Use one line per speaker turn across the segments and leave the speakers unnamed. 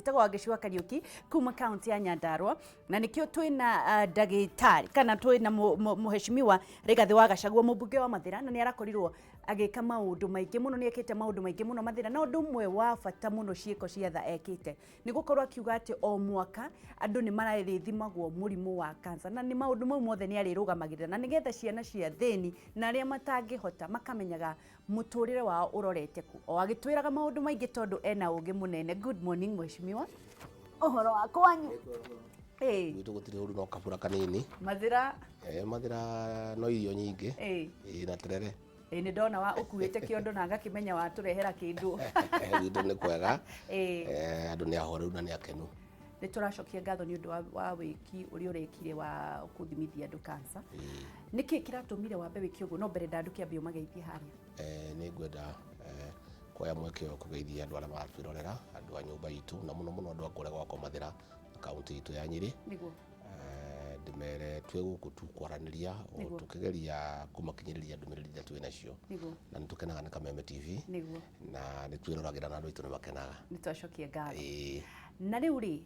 Njĩtagwo Wangeci wa Kariũki kuma kaunti ya Nyandarua na nĩkĩo twĩna ndagĩtarĩ kana twĩna mũheshimiwa Rigathĩ wa Gachagua, mũmbunge wa Mathĩra, na nĩ arakorirwo agĩka maũndũ maingĩ mũno, nĩ ekĩte maũndũ maingĩ mũno Mathĩra, na ũndũ ũmwe wa bata mũno ciĩko cia tha ekĩte nĩ gũkorwo akiuga atĩ o mwaka andũ nĩ marĩthimagwo mũrimũ wa cancer, na nĩ maũndũ mau mothe nĩ arĩrũgamagĩrĩra na nĩgetha ciana cia thĩni na arĩa matangĩhota makamenyaga mũtũrĩre wao ũrorete kũ, o agĩtwĩraga maũndũ maingĩ tondũ ena ũgĩ mũnene. Good morning, mheshimiwa, ũhoro wa kwanyu? Ĩĩ.
Gwitũ gũtirĩ ũru, no kabura kanini.
Mathĩra?
Eh, Mathĩra no irio nyingĩ. Ĩĩ, na terere.
Ĩĩ, nĩ ndona wa ũkuĩte kĩondo na ngakĩmenya watũrehera kĩndũ.
Gwitũ nĩ kwega. Eh, andũ nĩ ahoreru na nĩ akenu.
Nĩ tũracokia ngatho nĩ ũndũ wa wĩki ũrĩa ũrekire wa kũthimithia andũ cancer. Nĩkĩ kĩratũmire wambe wĩke ũguo? No mbere ndandũkĩambie ũmageithie harĩa.
Eh, nĩ ngwenda kuoya mweke ũyũ kũgeithia andũ arĩa maratwĩrorera, andũ a nyũmba itũ, na mũno mũno andũ a kũrĩa gwakwa Mathĩra, kaunti itũ ya Nyĩrĩ. Eh, ndĩmere twĩ gũkũ tu kwaranĩria o tũkĩgeria kũmakinyĩrĩria ndũmĩrĩri iria twĩ nacio, na nĩ tũkenaga nĩ Kameme TV, na nĩ twĩroragĩra na andũ aitũ nĩ makenaga.
Nĩ twacokia ngatho. Na rĩu rĩ,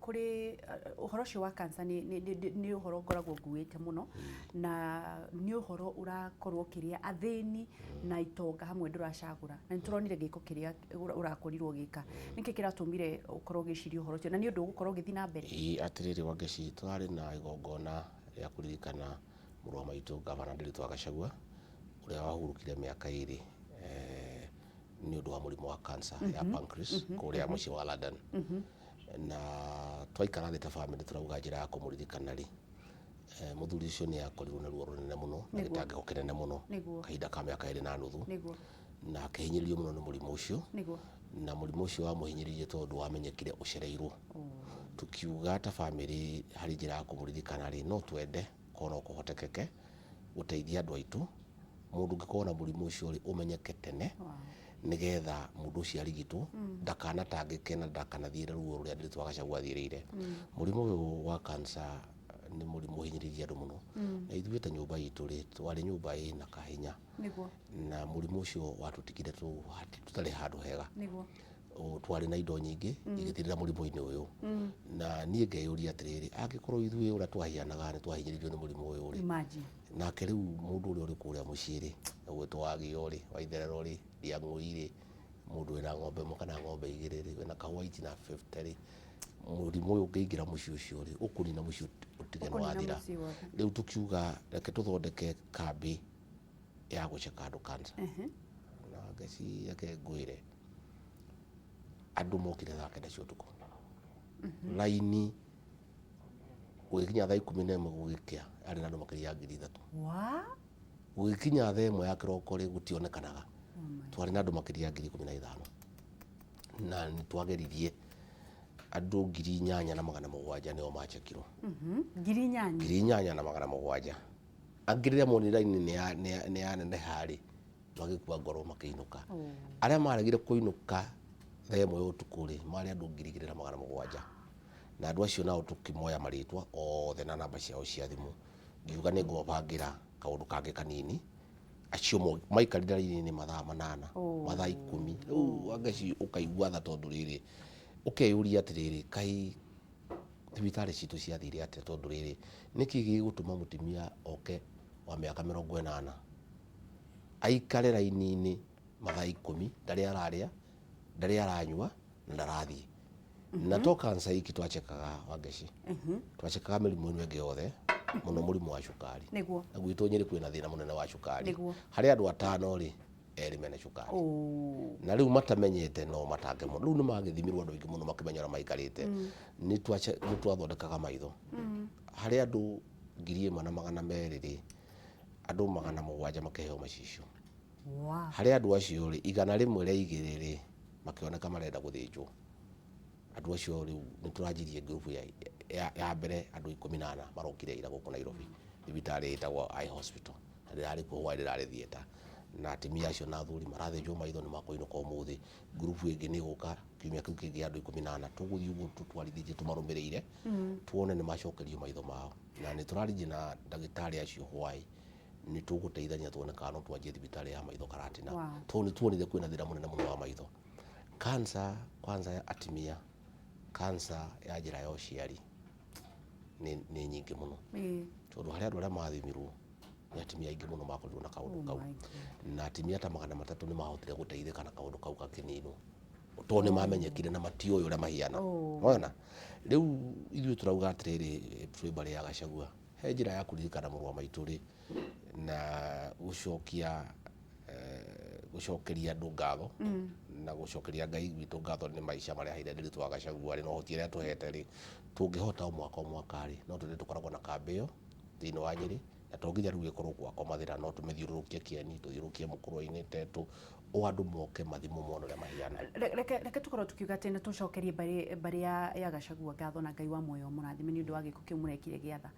kũrĩ ũhoro ũcio wa cancer, nĩ ũhoro ngoragwo nguĩte mũno na nĩ ũhoro ũrakorwo ũkĩrĩa athĩni na itonga hamwe, ndũracagũra, na nĩ tũronire gĩko kĩrĩa ũrakorirwo ũgĩka. Nĩkĩ kĩratũmire ũkorwo ũgĩciria ũhoro ũcio, na nĩ ũndũ ũgũkorwo ũgĩthiĩ na mbere?
Ĩĩ, atĩrĩrĩ Wangeci, tũrarĩ na igongona rĩa kũririkana mũrũ wa maitũ, Gavana Ndiritu wa Gachagua, ũrĩa wahurũkire mĩaka 2 nĩ ũndũ wa mũrimũ wa cancer ya pancreas kũrĩa mũciĩ wa London. Na twaikara thĩ ta bamĩrĩ tũrauga njĩra ya kũmũririkana rĩ, mũthuri ũcio nĩ akorirwo na ruo rũnene mũno na gĩtangĩko kĩnene mũno kahinda ka mĩaka 2.5, na akĩhinyĩrĩrio mũno nĩ mũrimũ ũcio, na mũrimũ ũcio wamũhinyĩrĩirie tondũ wamenyekire ũcereirwo. Tũkiuga ta bamĩrĩ harĩ njĩra ya kũmũririkana rĩ, no twende korwo no kũhotekeke gũteithia andũ aitũ, mũndũ ũngĩkorwo na mũrimũ ũcio rĩ, ũmenyeke tene nĩgetha mũndũ ũcio arigitwo, ndakanatangĩke na ndakanathiĩre ruo rũrĩa Ndiritu wa Gachagua athiĩrĩire. Mũrimũ ũyũ wa cancer nĩ mũrimũ ũhinyĩrĩirie andũ mũno, na ithuĩ ta nyũmba itũ rĩ, twarĩ nyũmba ĩna kahinya, na mũrimũ ũcio watũtigire tũtarĩ handũ hega. Twarĩ na indo nyingĩ igĩthirĩra mũrimũ-inĩ ũyũ, na niĩ ngeyũria atĩrĩrĩ, angĩkorwo ithuĩ ũrĩa twahianaga nĩ twahinyĩrĩirio nĩ mũrimũ ũyũ rĩ,
Imagine.
nake rĩu mũndũ ũrĩa ũrĩ kũrĩa mũciĩ rĩ, ũgwĩtwo Wagio rĩ, Waitherero rĩ, Ndiang'ũi rĩ, mũndũ wĩna ng'ombe ĩmwe kana ng'ombe igĩrĩ rĩ, wĩna kahwaiti na 50 rĩ, mũrimũ ũyũ ũngĩingĩra mũciĩ ũcio rĩ, ũkũnina mũciĩ ũtige nĩ
Ũkũnina
wathira.
mũciĩ wothe.
Rĩu tũkiuga reke tũthondeke kambĩ ya gũceka andũ cancer. Na ngeci reke ngwĩre, andũ mokire thaa 9 cia ũtukũ, raini gũgĩkinya thaa 11 gũgĩkĩa yarĩ na andũ makĩria ya 3,000. Gũgĩkinya thaa 1 ya kĩroko rĩ, gũtionekanaga, twarĩ na andũ makĩria ya 15,000, na nĩ twageririe andũ 8700 nĩo machekirwo.
8,000?
8700. Angĩ rĩrĩa monire raini nĩ yaneneha rĩ, magĩkua ngoro makĩinũka. Arĩa maregire kũinũka thaa 1 ya ũtukũ rĩ, marĩ andũ 2700, na andũ acio nao tũkĩmoya marĩtwa othe na namba ciao cia thimũ, ngiuga nĩ ngũmabangĩra kaũndũ kangĩ kanini. Acio maikarire raini-inĩ mathaa 8, mathaa 10. Rĩu Wangeci ũkaigua tha, tondũ rĩrĩ, ũkeyũria atĩrĩrĩ, kaĩ thibitarĩ citũ ciathire atĩa? Tondũ rĩrĩ, nĩkĩ gĩgũtũma mũtumia oke wa mĩaka 80 aikare raini-inĩ mathaa 10, ndarĩ ararĩa, ndarĩ aranyua na ndarathiĩ? Na to cancer iki twachekaga, Wangeci, twachekaga mĩrimũ ĩno ĩngĩ yothe, mũno mũrimũ wa cukari. Na gwitũ Nyĩrĩ kwĩna thĩna mũnene wa cukari. Harĩ andũ atano rĩ, erĩ mena cukari. Na rĩu matamenyete no matange mũno. Rĩu nĩ magĩthimirwo andũ aingĩ mũno makĩmenya ũrĩa maikarĩte. Nĩ twathondekaga maitho harĩ andũ 1200 rĩ, andũ 700 makĩheo macicio. Harĩ andũ acio rĩ, 102 rĩ, makĩoneka marenda gũthĩnjwo. Andũ acio rĩu nĩ tũranjirie group ya mbere, andũ 14 marokire ira gũkũ Nairobi, thibitarĩ ĩtagwo Eye Hospital, na ndĩrarĩ kuo hwaĩ, ndĩrarĩ theatre, na atumia acio na athuri marathĩnjwo maitho, nĩ makũinũka ũmũthĩ. Group ĩngĩ nĩ ĩgũka kiumia kĩu kĩngĩ ya andũ 14. Tũgũthiĩ ũguo tũtwarithĩtie tũmarũmĩrĩire, tuone nĩ macokerio maitho mao, na nĩ tũrarinjia na ndagĩtarĩ acio hwaĩ, nĩ tũgũteithania tuone kana no twanjie thibitarĩ ya maitho Karatina, tondũ nĩ tuonire kwĩna thĩna mũnene mũno wa maitho. Cancer kwanza ya atumia. Cancer ya njĩra ya ũciari nĩ nyingĩ mũno, tondũ harĩ andũ arĩa mathimirwo nĩ atumia aingĩ mũno makorirwo na kaũndũ
Oh
kau,
my God.
na atumia ta 300 nĩ mahotire gũteithĩka na kaũndũ kau gakĩninwo, tondũ nĩ mamenyekire na matiũĩ ũrĩa mahiana. Wona rĩu ithuĩ tũrauga atĩrĩrĩ, twĩ mbarĩ ya Gachagua, he njĩra ya kũririkana mũrũ wa maitũ rĩ, na gũcokia gũcokeria andũ ngatho na gũcokeria Ngai witũ ngatho nĩ maica marĩa aheire Ndiritu wa Gachagua rĩ, na ũhoti ũrĩa atũhete rĩ, tũngĩhota o mwaka o mwaka rĩ, no tũthiĩ tũkoragwo na kambĩ ĩyo thĩinĩ wa Nyĩrĩ, na to nginya rĩu ĩkorwo gwakwa Mathĩra, no tũmĩthiũrũrũkie Kĩeni, tũthiũrũrũkie Mũkũrwe-inĩ, Tetũ, o andũ moke mathimwo mone ũrĩa mahiana.
Reke tũkorwo tũkiuga atĩ nĩ tũcokerie mbarĩ ya Gachagua ngatho, na Ngai wa muoyo mũrathime nĩ ũndũ wa gĩko kĩu mũrekire gĩa tha.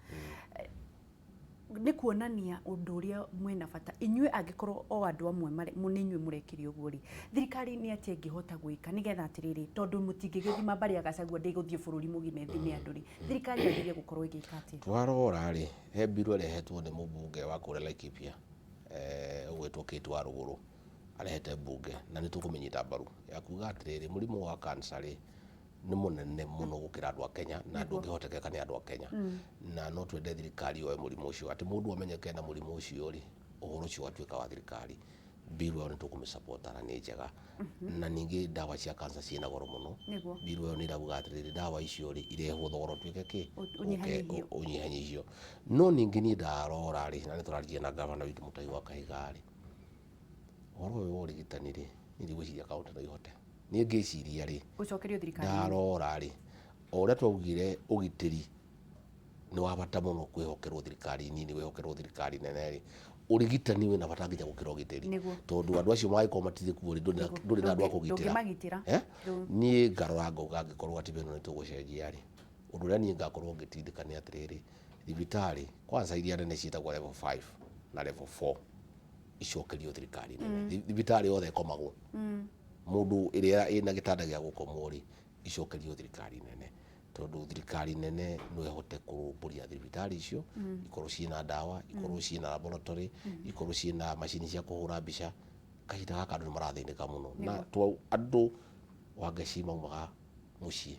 Nĩ kuonania ũndũ ũrĩa mwĩna bata inyuĩ, angĩkorwo o andũ amwe nĩ inyuĩ mũrekire ũguo rĩ, thirikari nĩ atĩa ĩngĩhota gwĩka nĩgetha atĩrĩrĩ, tondũ mũtingĩgĩthima mbarĩ ya Gachagua ndĩgũthiĩ bũrũri mũgima ĩthime andũ rĩ, thirikari yagĩrĩire gũkorwo ĩgĩka atĩa?
Twarora rĩ, he mbiru ĩrehetwo nĩ mũmbunge wa kũrĩa Laikipia, ũgwĩtwo Kate wa Rũgũrũ, arehete mbunge na nĩ tũkũmĩnyita mbaru ya kuga atĩrĩrĩ, mũrimũ wa cancer rĩ, nĩ mũnene mũno gũkĩra andũ a Kenya, na ndũngĩhotekeka nĩ andũ a Kenya, na no twende thirikari yoe mũrimũ ũcio, atĩ mũndũ amenyeke na mũrimũ ũcio rĩ, ũhoro ũcio ũgatuĩka wa thirikari. Bill ĩyo nĩ tũkũmĩsupport na nĩ njega, na ningĩ ndawa cia cancer ciĩna goro mũno. Bill ĩyo nĩ ĩrauga atĩrĩrĩ, ndawa icio rĩ, irehwo thogora ũtuĩke kĩ?
Ũnyihanyihio.
Ũnyihanyihio. No ningĩ niĩ ndarora rĩ, na nĩ tũraririe na gavana witũ Mutahi wa Kahiga rĩ, ũhoro ũyũ wa ũrigitani rĩ, niĩ ndigwĩciria kaũntĩ no ihote. Niĩ ngĩciria rĩ,
ũcokerio thirikari.
Ndarora rĩ, o ũrĩa twaugire ũgitĩri nĩ wa bata mũno kwĩhokerwo thirikari nini, kwĩhokerwo thirikari nene rĩ, ũrigitani wĩna bata nginya gũkĩra ũgitĩri, tondũ andũ acio mangĩkorwo matirĩ kuo rĩ, ndũrĩ na andũ a kũgitĩra.
Ndũngĩmagitĩra.
Eh? Niĩ ngarora ngauga angĩkorwo gatiba ĩno nĩ tũgũcenjia rĩ, ũndũ ũrĩa niĩ ngakorwo ngĩtindĩka nĩ atĩrĩrĩ, thibitarĩ kwanza iria nene ciĩtagwo level 5 na level 4 icokerio thirikari nene. Thibitarĩ yothe ĩkomagwo mũndũ ĩrĩa ĩna gĩtanda gĩa gũkomwo rĩ, icokerio thirikari nene, tondũ thirikari nene no ĩhote kũrũmbũria thibitarĩ icio, ikorwo ciĩna ndawa, ikorwo ciĩna laboratory, ikorwo ciĩna macini cia kũhũra mbica. Kahinda gaka andũ nĩ marathĩnĩka mũno, na andũ Wangeci maumaga mũciĩ,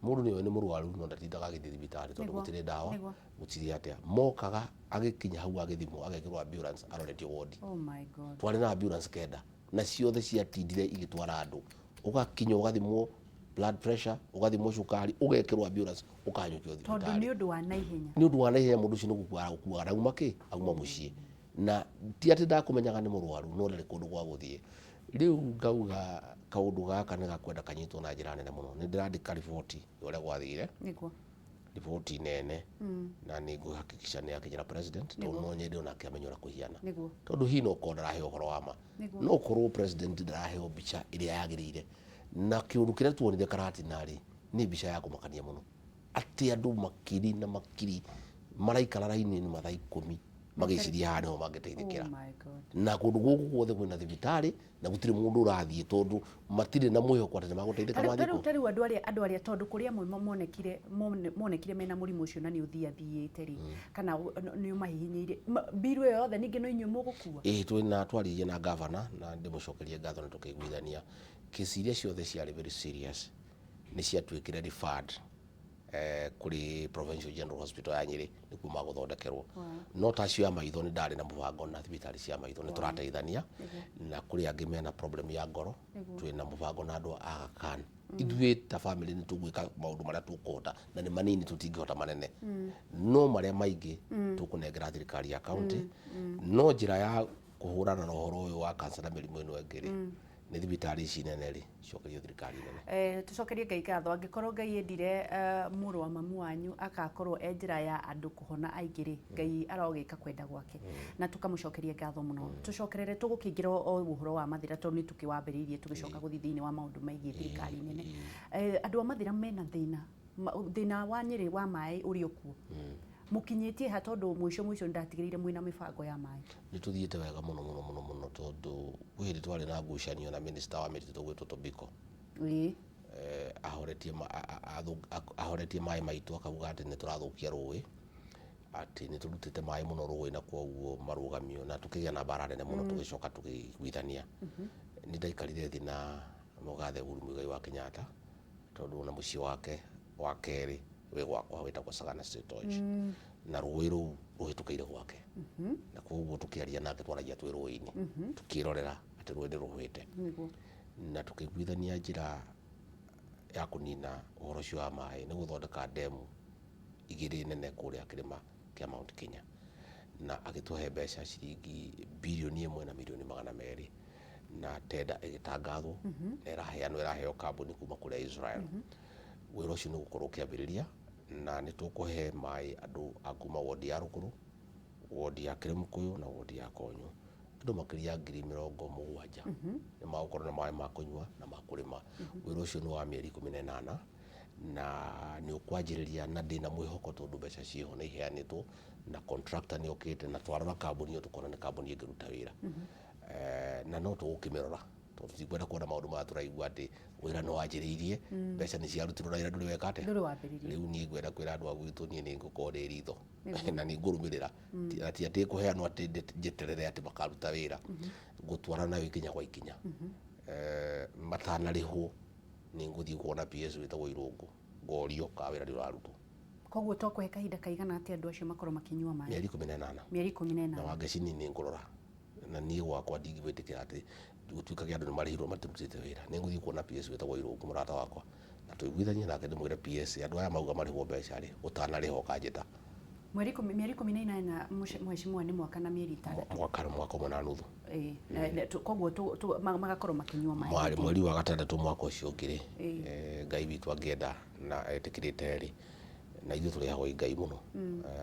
mũndũ nĩ oĩ nĩ mũrwaru no ndatindaga agĩthiĩ thibitarĩ tondũ gũtirĩ ndawa, gũtirĩ atĩa, mokaga agĩkinya hau agĩthimwo agekĩrwo ambulance aroretio wodi.
Oh my God.
Twarĩ na ambulance 9 na ciothe ciatindire igĩtwara andũ, ũgakinya ũgathimwo blood pressure, ũgathimwo cukari, ũgekĩrwo ambulance ũkanyũkio
tondũ
thibitarĩ
nĩ ũndũ wa naihenya.
Nĩ ũndũ wa naihenya, mũndũ ũcio nĩ gũkua aragũkuaga na auma kĩ, auma mũciĩ, na ti atĩ ndakũmenyaga nĩ mũrwaru, no ndarĩ kũndũ gwa gũthiĩ. Rĩu ngauga kaũndũ gaka nĩ gakwenda kanyitwo na njĩra nene mũno. Nĩ ndĩrandĩka riboti ya ũrĩa gwathire, riboti nene, na nĩ ngũhakikisha nĩ yakinyĩra president, tondũ no nyende onake amenye ũrĩa kũhiana, tondũ hihi no ũkorwo ndaraheo ũhoro wa ma, no ũkorwo president ndaraheo mbica ĩrĩa yagĩrĩire, na kĩũndũ kĩrĩa tuonire Karatina rĩ, nĩ mbica ya kũmakania mũno, atĩ andũ makiri na makiri maraikara raini-inĩ mathaa 10 magĩciria haha nĩho mangĩteithĩkĩra.
Oh my God.
Na kũndũ gũkũ guothe kwĩna thibitarĩ na gũtirĩ mũndũ ũrathiĩ tondũ matirĩ na mwĩhoko atĩ nĩ magũteithĩka mathiĩ kũu.
Tarĩu andũ arĩa tondũ kũrĩ amwe monekire mena mũrimũ ũcio na nĩ ũthiathiĩte rĩ, kana nĩ ũmahihinyĩire, mbiru ĩyo yothe ningĩ no inyuĩ mũgũkua?
Ĩĩ, twĩna twaririe na gavana na ndĩmũcokerie ngatho nĩ tũkĩiguithania kesi iria ciothe ciarĩ very serious nĩ ciatuĩkire referred kũrĩ Provincial General Hospital ya Nyĩrĩ, nĩkuo magũthondekerwo. No ta acio a maitho, nĩ ndarĩ na mũbango na thibitarĩ cia maitho, nĩ tũrateithania, na kũrĩ angĩ mena problem ya ngoro, twĩna mũbango na andũ a Aga Khan. Ithuĩ ta family nĩ tũgwĩka maũndũ marĩa tũkũhota, na nĩ manini, tũtingĩhota manene, no marĩa maingĩ tũkũnengera thirikari ya county. No njĩra ya kũhũrana na ũhoro ũyũ wa cancer na mĩrimũ ĩno ĩngĩ rĩ, nĩ thibitarĩ ici nene rĩ, cokerio thirikari nene.
Tũcokerie Ngai ngatho angĩkorwo Ngai endire, mũrũ wa mamu wanyu akakorwo e njĩra ya andũ kũhona aingĩ rĩ, Ngai arogĩka kwenda gwake na tũkamũcokeria ngatho mũno. Tũcokerere tũgũkĩingĩra o ũhoro wa Mathĩra, tondũ nĩ tũkĩwambĩrĩirie tũgĩcoka gũthiĩ thĩinĩ wa maũndũ megiĩ thirikari nene. Andũ a Mathĩra mena thĩna, thĩna wa Nyĩrĩ wa maĩ ũrĩ okuo, mũkinyĩtie ha? Tondũ mũico mũico nĩndatigĩrĩire mwĩna mĩbango ya maĩ.
Nĩ tũthiĩte wega mũno mũno mũno mũno, tondũ kwĩ hĩndĩ twarĩ na ngucanio na minister wa mĩtitũ gwĩtwo Tobiko. Ahoretie maĩ maitũ, akauga atĩ nĩ tũrathũkia rũĩ, atĩ nĩ tũrutĩte maĩ mũno rũĩ na koguo marũgamio, na tũkĩgĩa na mbara nene mũno. Tũgĩcoka tũkĩiguithania. Nĩ ndaikarire thĩ na mũgathe Uhuru Muigai wa Kenyatta. Tondũ ona mũciĩ wake wa kerĩ wĩ gwakwa, wĩtagwo Sagana State Lodge, na rũĩ rũu rũhĩtũkĩire gwake, na koguo tũkĩaria nake twaragia twĩ rũĩ-inĩ, tũkĩrorera atĩ rũĩ nĩ rũhwĩte. Na tũkĩiguithania njĩra ya kũnina ũhoro ũcio wa maĩ nĩ gũthondeka ndemu igĩrĩ nene kũrĩa kĩrĩma kĩa Mount Kenya, na agĩtũhe mbeca ciringi 1.2 bilioni, na tenda ĩgĩtangathwo na ĩraheanwo, ĩraheo kambuni kuma kũrĩa Israel. Wĩra ũcio nĩ ũgũkorwo ũkĩambĩrĩria, na nĩ tũkũhe maĩ andũ a kuma wondi ya Rũkũrũ, wondi ya Kĩrĩmũkũyũ na wondi ya Konyo. Andũ makĩria ya 70,000 nĩ magũkorwo na maĩ ma kũnyua na ma kũrĩma. Wĩra ũcio nĩ wa mĩeri 18 na nĩ ũkwanjĩrĩria, na ndĩna mwĩhoko tondũ mbeca ciĩho na iheanĩtwo na contractor nĩ okĩte, na twarora kambuni ĩyo tũkona nĩ kambuni ĩngĩruta wĩra. Na no tũgũkĩmĩrora tondũ tutikwenda kuona maũndũ maya tũraigua atĩ wĩra nĩ wanjĩrĩirie, mbeca nĩ ciarutirwo na wĩra ndũrĩ weka atĩa.
Ndũrĩ wambĩrĩria.
Rĩu niĩ ngwenda kwĩra andũ a gwitũ, niĩ nĩ ngũkorwo ndĩ ritho na nĩ ngũrũmĩrĩra. Na ti atĩ kũheanwo atĩ njeterere atĩ makaruta wĩra, ngũtwarana nayo ikinya kwa ikinya. Matanarĩhwo nĩ ngũthiĩ kuona PS wĩtagwo Irũngũ, ngorio kana wĩra nĩ ũrarutwo.
Koguo tokũhe kahinda kaigana atĩa andũ acio makorwo makĩnyua maĩ?
Mĩeri 18.
Mĩeri ikũmi na
Na
ĩnana.
Wangeci nĩ ngũrora, na niĩ gwakwa ndingĩgwĩtĩkĩra atĩ gũtuĩkage andũ nĩ marĩhirwo matirutĩte wĩra. Nĩ ngũthiĩ kuona PS wĩtagwo Irũngũ, mũrata wakwa, na tũiguithanie nake, ndĩmwĩre, "PS, andũ aya mauga marĩhwo mbeca rĩ, ũtanarĩha ũkanjĩta."
Mweri 18, mheshimiwa, nĩ mwaka na mĩeri 6.
Mwaka ũmwe na nuthu.
Ĩĩ, koguo magakorwo makĩnyua maĩ.
Mwari mweri wa gatandatũ mwaka ũcio ũngĩ rĩ, Ngai witũ angĩenda na etĩkĩrĩte rĩ, na ithuĩ tũrĩhagwo i Ngai mũno,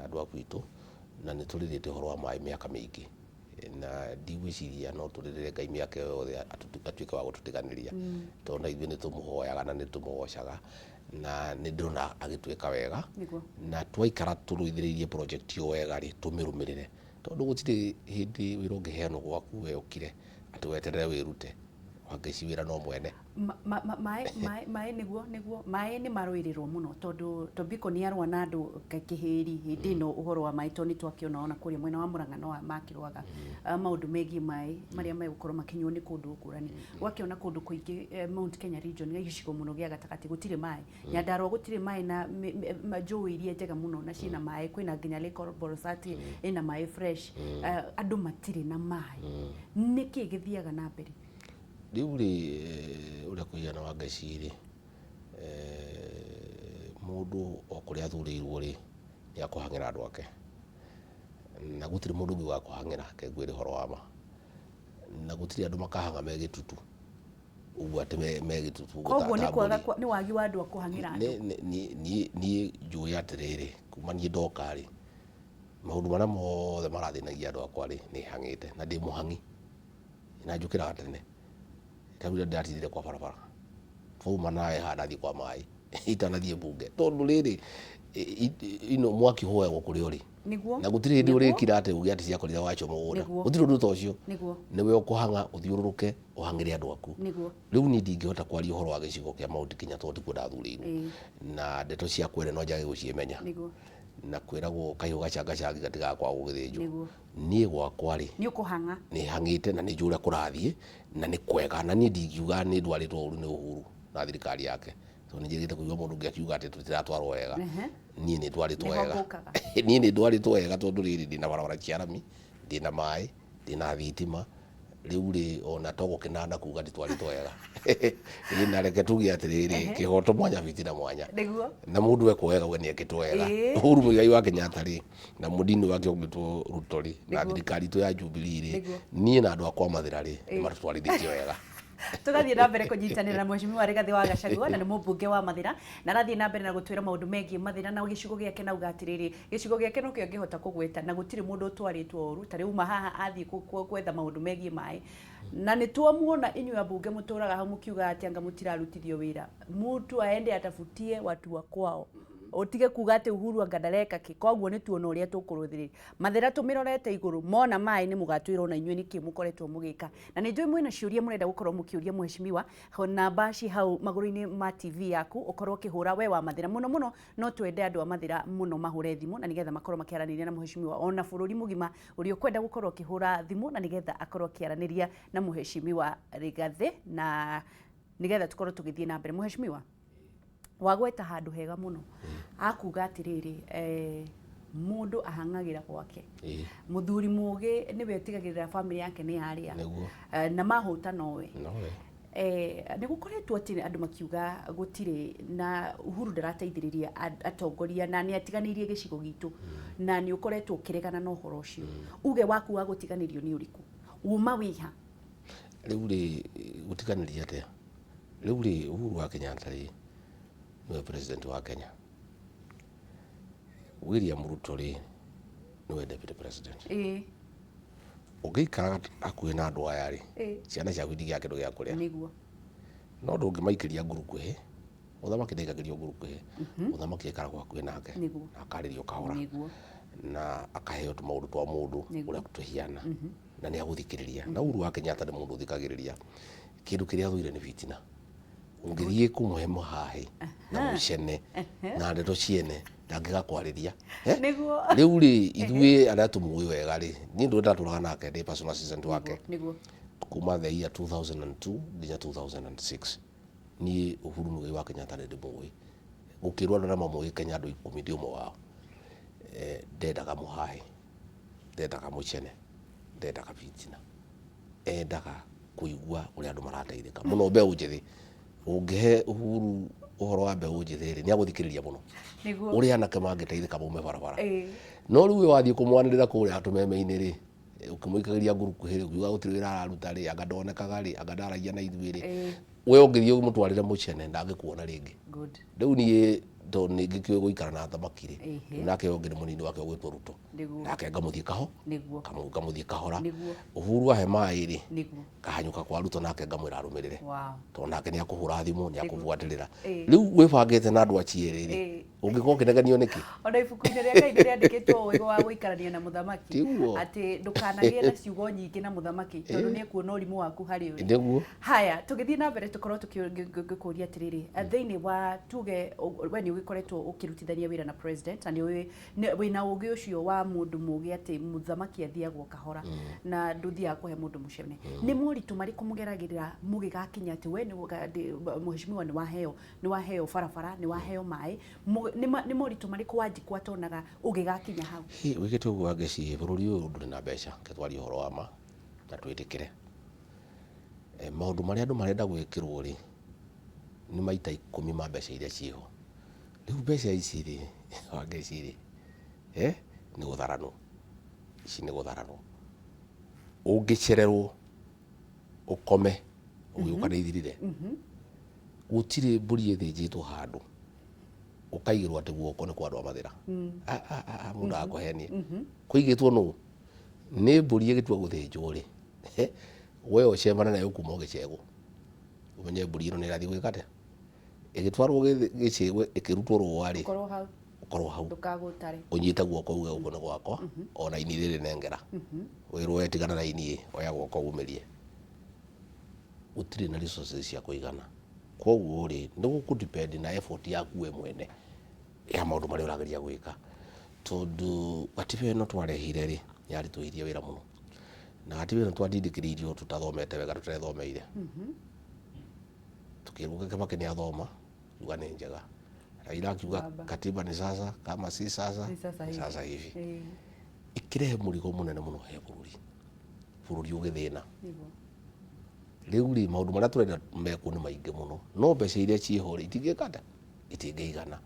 andũ a gwitũ, na nĩ tũrĩrĩte ũhoro wa maĩ mĩaka mĩingĩ, na ndigwĩciria no tũrĩrĩre Ngai mĩaka ĩyo yothe atuĩke wa gũtũtiganĩria, tondũ na ithuĩ nĩ tũmũhoyaga na nĩ tũmũgocaga, na nĩ ndĩrona agĩtwĩka wega. Na twaikara tũrũithĩrĩirie project ĩyo wega rĩ, tũmĩrũmĩrĩre, tondũ gũtirĩ hĩndĩ wĩra ũngĩheanwo gwaku we ũkire atĩ weterere wĩrute. Wangeci, wĩra no mwene.
Maĩ nĩguo maĩ nĩ marũĩrĩrwo mũno, tondũ Tobiko nĩ arũa na andũ kĩhĩri hĩndĩ ĩno ũhoro wa maĩ, tondũ nĩ twakĩona ona kũrĩa mwena wa Mũrang'a no makĩrũaga maũndũ megiĩ maĩ marĩa megũkorwo makĩnyuo nĩ kũndũ ngũrani. Ũgakĩona kũndũ kũingĩ, Mount Kenya region, gĩcigo mũno gĩa gatagatĩ gũtirĩ maĩ, Nyandarua gũtirĩ maĩ, na njũĩ iria njega mũno na ciĩna maĩ, kwĩna nginya Lake Olbolosat ĩna maĩ fresh. Andũ matirĩ na maĩ. Nĩkĩ gĩthiaga na mbere?
Rĩu rĩ, ũrĩa kũhiana, Wangeci rĩ, mũndũ o kũrĩa athurĩirwo rĩ, nĩ akũhang'ĩra andũ ake, na gũtirĩ mũndũ ũngĩ ũgakũhang'ĩra. Ke ngwĩre ũhoro wa ma, na gũtirĩ andũ makahang'a me gĩtutu ũguo atĩ me gĩtutu ũguo
Koguo
ta
nĩ kwaga
mbũri.
Nĩ wagi wa andũ a kũhang'ĩra andũ.
Niĩ njũĩ atĩrĩrĩ, kuma niĩ ndoka rĩ, maũndũ marĩa mothe marathĩnagia andũ akwa rĩ, nĩ hang'ĩte, na ndĩ mũhang'i na njũkĩraga tene. Ta rĩu ndĩratindire kwa barabara, twauma nawe haha ndathiĩ kwa maĩ itanathiĩ mbunge, tondũ rĩrĩ ino mwaki ũhoyagwo kũrĩa ũrĩ. Na gũtirĩ hĩndĩ ũrĩkira atĩ uge atĩ ciakorire wacho mũgũnda. Gũtirĩ ũndũ ta ũcio. Nĩwe ũkũhang'a ũthiũrũrũke ũhang'ĩre andũ aku. Rĩu niĩ ndingĩhota kwaria ũhoro wa gĩcigo kĩa Mount Kenya tondũ tikuo ndathurĩirwo, na ndeto cia kwene no njage gũciĩmenya. Na kwĩragwo kahiũ gacangacangi gatigaga kwaga gũgĩthĩnjwo. Niĩ gwakwa rĩ,
Nĩ ũkũhang'a.
Nĩ hang'ĩte na nĩ njũĩ ũrĩa kũrathiĩ na nĩ kwega, na niĩ ndingiuga nĩ ndwarĩtwo ũru nĩ Uhuru na thirikari yake, tondũ nĩ njĩrĩgĩte kũigua mũndũ ũngĩ akiuga atĩ tũtiratwarwo wega. Niĩ nĩ ndwarĩtwo
Nĩho
wega.
ngũkaga.
Niĩ nĩ ndwarĩtwo wega, tondũ rĩrĩ, ndĩna barabara cia rami, ndĩna maĩ, ndĩna thitima. Rĩu rĩ, ona to gũkĩnana kuga nditwarĩtwo wega. Ĩ na reke tuge atĩrĩrĩ, kĩhoto mwanya bitina mwanya. Na mũndũ ekwo wega we nĩ ekĩtwo wega. Uhuru Muigai wa Kenyatta rĩ, na mũndini wake ũgwĩtwo Ruto rĩ, na thirikari itũ ya Jubilee rĩ, niĩ na andũ akwa Mathĩra rĩ, nĩ matũtwarithĩtie wega.
Tũgathiĩ na mbere kũnyitanĩra na Mheshimiwa Rigathĩ wa Gachagua, na nĩ mũmbunge wa Mathĩra, na arathiĩ na mbere na gũtwĩra maũndũ megiĩ Mathĩra na gĩcigo gĩake, na auga atĩrĩrĩ, gĩcigo gĩake nokĩo angĩhota kũgweta na gũtirĩ mũndũ ũtwarĩtwo ũru. Ta rĩu uma haha athiĩ gwetha maũndũ megiĩ maĩ, na nĩ twamuona inyuĩ ambunge mũtũraga hau mũkiuga atĩ anga mũtirarutithio wĩra. Mũtu aende atafutie watu wa kwao, ũtige kuga atĩ Uhuru anga ndareka kĩ. Koguo nĩ tuona ũrĩa tũkũrũthĩrĩria Mathĩra tũmĩrorete igũrũ. Mona maĩ nĩ mũgatwĩra ona inyuĩ nĩkĩ mũkoretwo mũgĩka, na nĩ njũĩ mwĩna ciũria mũrenda gũkorwo mũkĩũria mheshimiwa. Namba ci hau magũrũ-inĩ ma TV yaku, ũkorwo ũkĩhũra we wa Mathĩra mũno mũno. No twende andũ a Mathĩra mũno mahũre thimũ na nĩgetha makorwo makĩaranĩria na mheshimiwa, ona bũrũri mũgima ũrĩa ũkwenda gũkorwo ũkĩhũra thimũ na nĩgetha akorwo akĩaranĩria na Mheshimiwa Rigathĩ, na nĩgetha tũkorwo tũgĩthiĩ na mbere. Mheshimiwa, Wagweta handũ hega mũno akuga atĩrĩrĩ, mũndũ ahang'agĩra gwake. Mũthuri mũgĩ nĩwe ũtigagĩrĩra famĩlĩ yake nĩ yarĩa. Na mahũta nowe.
Nowe.
Nĩ gũkoretwo atĩ andũ makiuga gũtirĩ na Uhuru ndarateithĩrĩria atongoria na nĩ atiganĩirie gĩcigo gitũ, na nĩ ũkoretwo ũkĩregana na ũhoro ũcio. Uge waku wa gũtiganĩrio nĩ ũrĩkũ? Uma wĩha?
Rĩu rĩ, gũtiganĩria atĩa? Rĩu rĩ, Uhuru wa Kenyatta rĩ, nĩwe president wa Kenya. William Ruto rĩ, nĩwe deputy president. Ũngĩikara hakuhĩ na andũ aya rĩ, ciana ciaku itigĩa kĩndũ gĩa kũrĩa. No ndũngĩmaikĩria ngurukuhĩ. Mũthamaki ndaikagĩrio ngurukuhĩ. Mũthamaki aikaragwo hakuhĩ nake na akarĩrio kahora na akaheo tũmaũndũ twa mũndũ ũrĩa tũhiana, na nĩ agũthikĩrĩria. Na Uhuru wa Kenyatta nĩ mũndũ ũthikagĩrĩria. Kĩndũ kĩrĩa athũire nĩ bitina. Ũngĩthiĩ kũmũhe mũhahĩ na mũcene na ndeto ciene, ndangĩgakwarĩria. Rĩu rĩ, ithuĩ arĩa tũmũĩ wega rĩ, niĩ ndũĩ ndatũraga nake ndĩ personal assistant wake kuma the year 2002 nginya 2006. Niĩ Uhuru Muigai wa Kenyatta nĩ ndĩmũĩ gũkĩrwo andũ arĩa mamũĩ Kenya, andũ 10, ndĩ ũmwe wao. Ndendaga mũhahĩ, ndendaga mũcene, ndendaga bitina, endaga kũigua ũrĩa andũ marateithĩka mũno, mbeũ njĩthĩ. Ũngĩhe Uhuru ũhoro wa mbeũ njĩthĩ rĩ, nĩ agũthikĩrĩria mũno ũrĩa anake mangĩteithĩka maume barabara. No rĩu we wathiĩ kũmwanĩrĩra kũrĩa tũmeme-inĩ rĩ, ũkĩmũikagĩria ngurukuhĩ rĩ, ũkiuga gũtirĩ wĩra araruta rĩ, anga ndonekaga rĩ, anga ndaragia na ithuĩ rĩ, we ũngĩthiĩ ũmũtwarĩre mũcene, ndangĩkuona rĩngĩ. Rĩu niĩ tondũ nĩ ngĩkĩũĩ gũikara na thamaki rĩ, nake ũngĩ nĩ mũnini wake ũgwĩtwo Ruto, nake ngamũthiĩ kaho ngamũthiĩ kahora. Uhuru ahe maĩ rĩ, kahanyũka kwa Ruto, nake ngamwĩra arũmĩrĩre, tondũ nake nĩ akũhũra thimũ, nĩ akũbuatĩrĩra. Rĩu wĩbangĩte na andũ acio erĩ rĩ, ũngĩkorwo ũkĩnegenio nĩkĩ?
Ona ibuku-inĩ rĩa Ngai nĩ rĩandĩkĩtwo ũũgĩ wa gũikarania na mũthamaki. Atĩ ndũkanagĩe na ciugo nyingĩ na mũthamaki, tondũ nĩ ekuona ũrimũ waku harĩ ũrĩ. Haya, tũgĩthiĩ na mbere, tũkorwo tũkĩkũria atĩrĩrĩ, thĩinĩ wa tuge we nĩ ũgĩkoretwo ũkĩrutithania wĩra na president, na nĩ ũĩ wĩna ũgĩ ũcio wa mũndũ mũgĩ atĩ mũthamaki athiagwo kahora na ndũthiaga kũhe mũndũ mũcene. Nĩ moritũ marĩkũ mũgeragĩra mũgĩgakinya atĩ we nĩ mheshimiwa nĩ waheo barabara, nĩ waheo maĩ? Nĩ moritũ marĩkũ Wanjikũ atonaga ũgĩgakinya hau?
Hi, wĩkĩte ũguo Wangeci, bũrũri ũyũ ndũrĩ na mbeca, reke twarie ũhoro wa ma na twĩtĩkĩre. Maũndũ marĩa andũ marenda gwĩkĩrwo rĩ, nĩ maita 10 ma mbeca iria ciĩho. Rĩu mbeca ici rĩ, Wangeci rĩ, nĩ gũtharanwo, ici nĩ gũtharanwo. Ũngĩcererwo ũkome ũgĩũka nĩ ithirire. Gũtirĩ mbũri ĩthĩnjĩtwo handũ ũkaigĩrwo atĩ guoko nĩ kwa andũ a Mathĩra. Ah, ah, ah, ah, mũndũ agakũhenia kũigĩtwo nũ nĩ mbũri ĩgĩtua gũthĩnjwo rĩ, we ũcemane nayo kuma ũgĩcegwo, ũmenye mbũri ĩno nĩ ĩrathiĩ gwĩka atĩa, ĩgĩtwarwo gĩcegwo ĩkĩrutwo rũa rĩ.
Ũkorwo hau.
Ũkorwo hau.
Ndũkagũtare.
Ũnyite guoko uge gũkũ nĩ gwakwa, ona ini rĩrĩ nengera, wĩrwo we tigana na ini, oya guoko umĩrie. Gũtirĩ na resources cia kũigana, koguo rĩ, nĩ gũkũ depend na effort yaku we mwene ya maũndũ marĩa ũrageria gwĩka, tondũ gatiba ĩno twarehire rĩ, yaritũhirie wĩra mũno, na gatiba ĩno twatindĩkĩrĩirio tũtathomete wega, tũtethomeire. Tukĩrwo Kibaki nĩ athoma, kiuga nĩ njega, Raila akiuga
Baba.
Katiba ni sasa, kama si sasa
ni sasa
ni
hivi.
Sasa hivi ikirehe mũrigo mũnene mũno he bũrũri, bũrũri ũgĩthĩna. Rĩu rĩ, maũndũ marĩa tũrenda mekwo nĩ maingĩ mũno, no mbeca iria ciĩho rĩ, itingĩka atĩa, itingĩigana.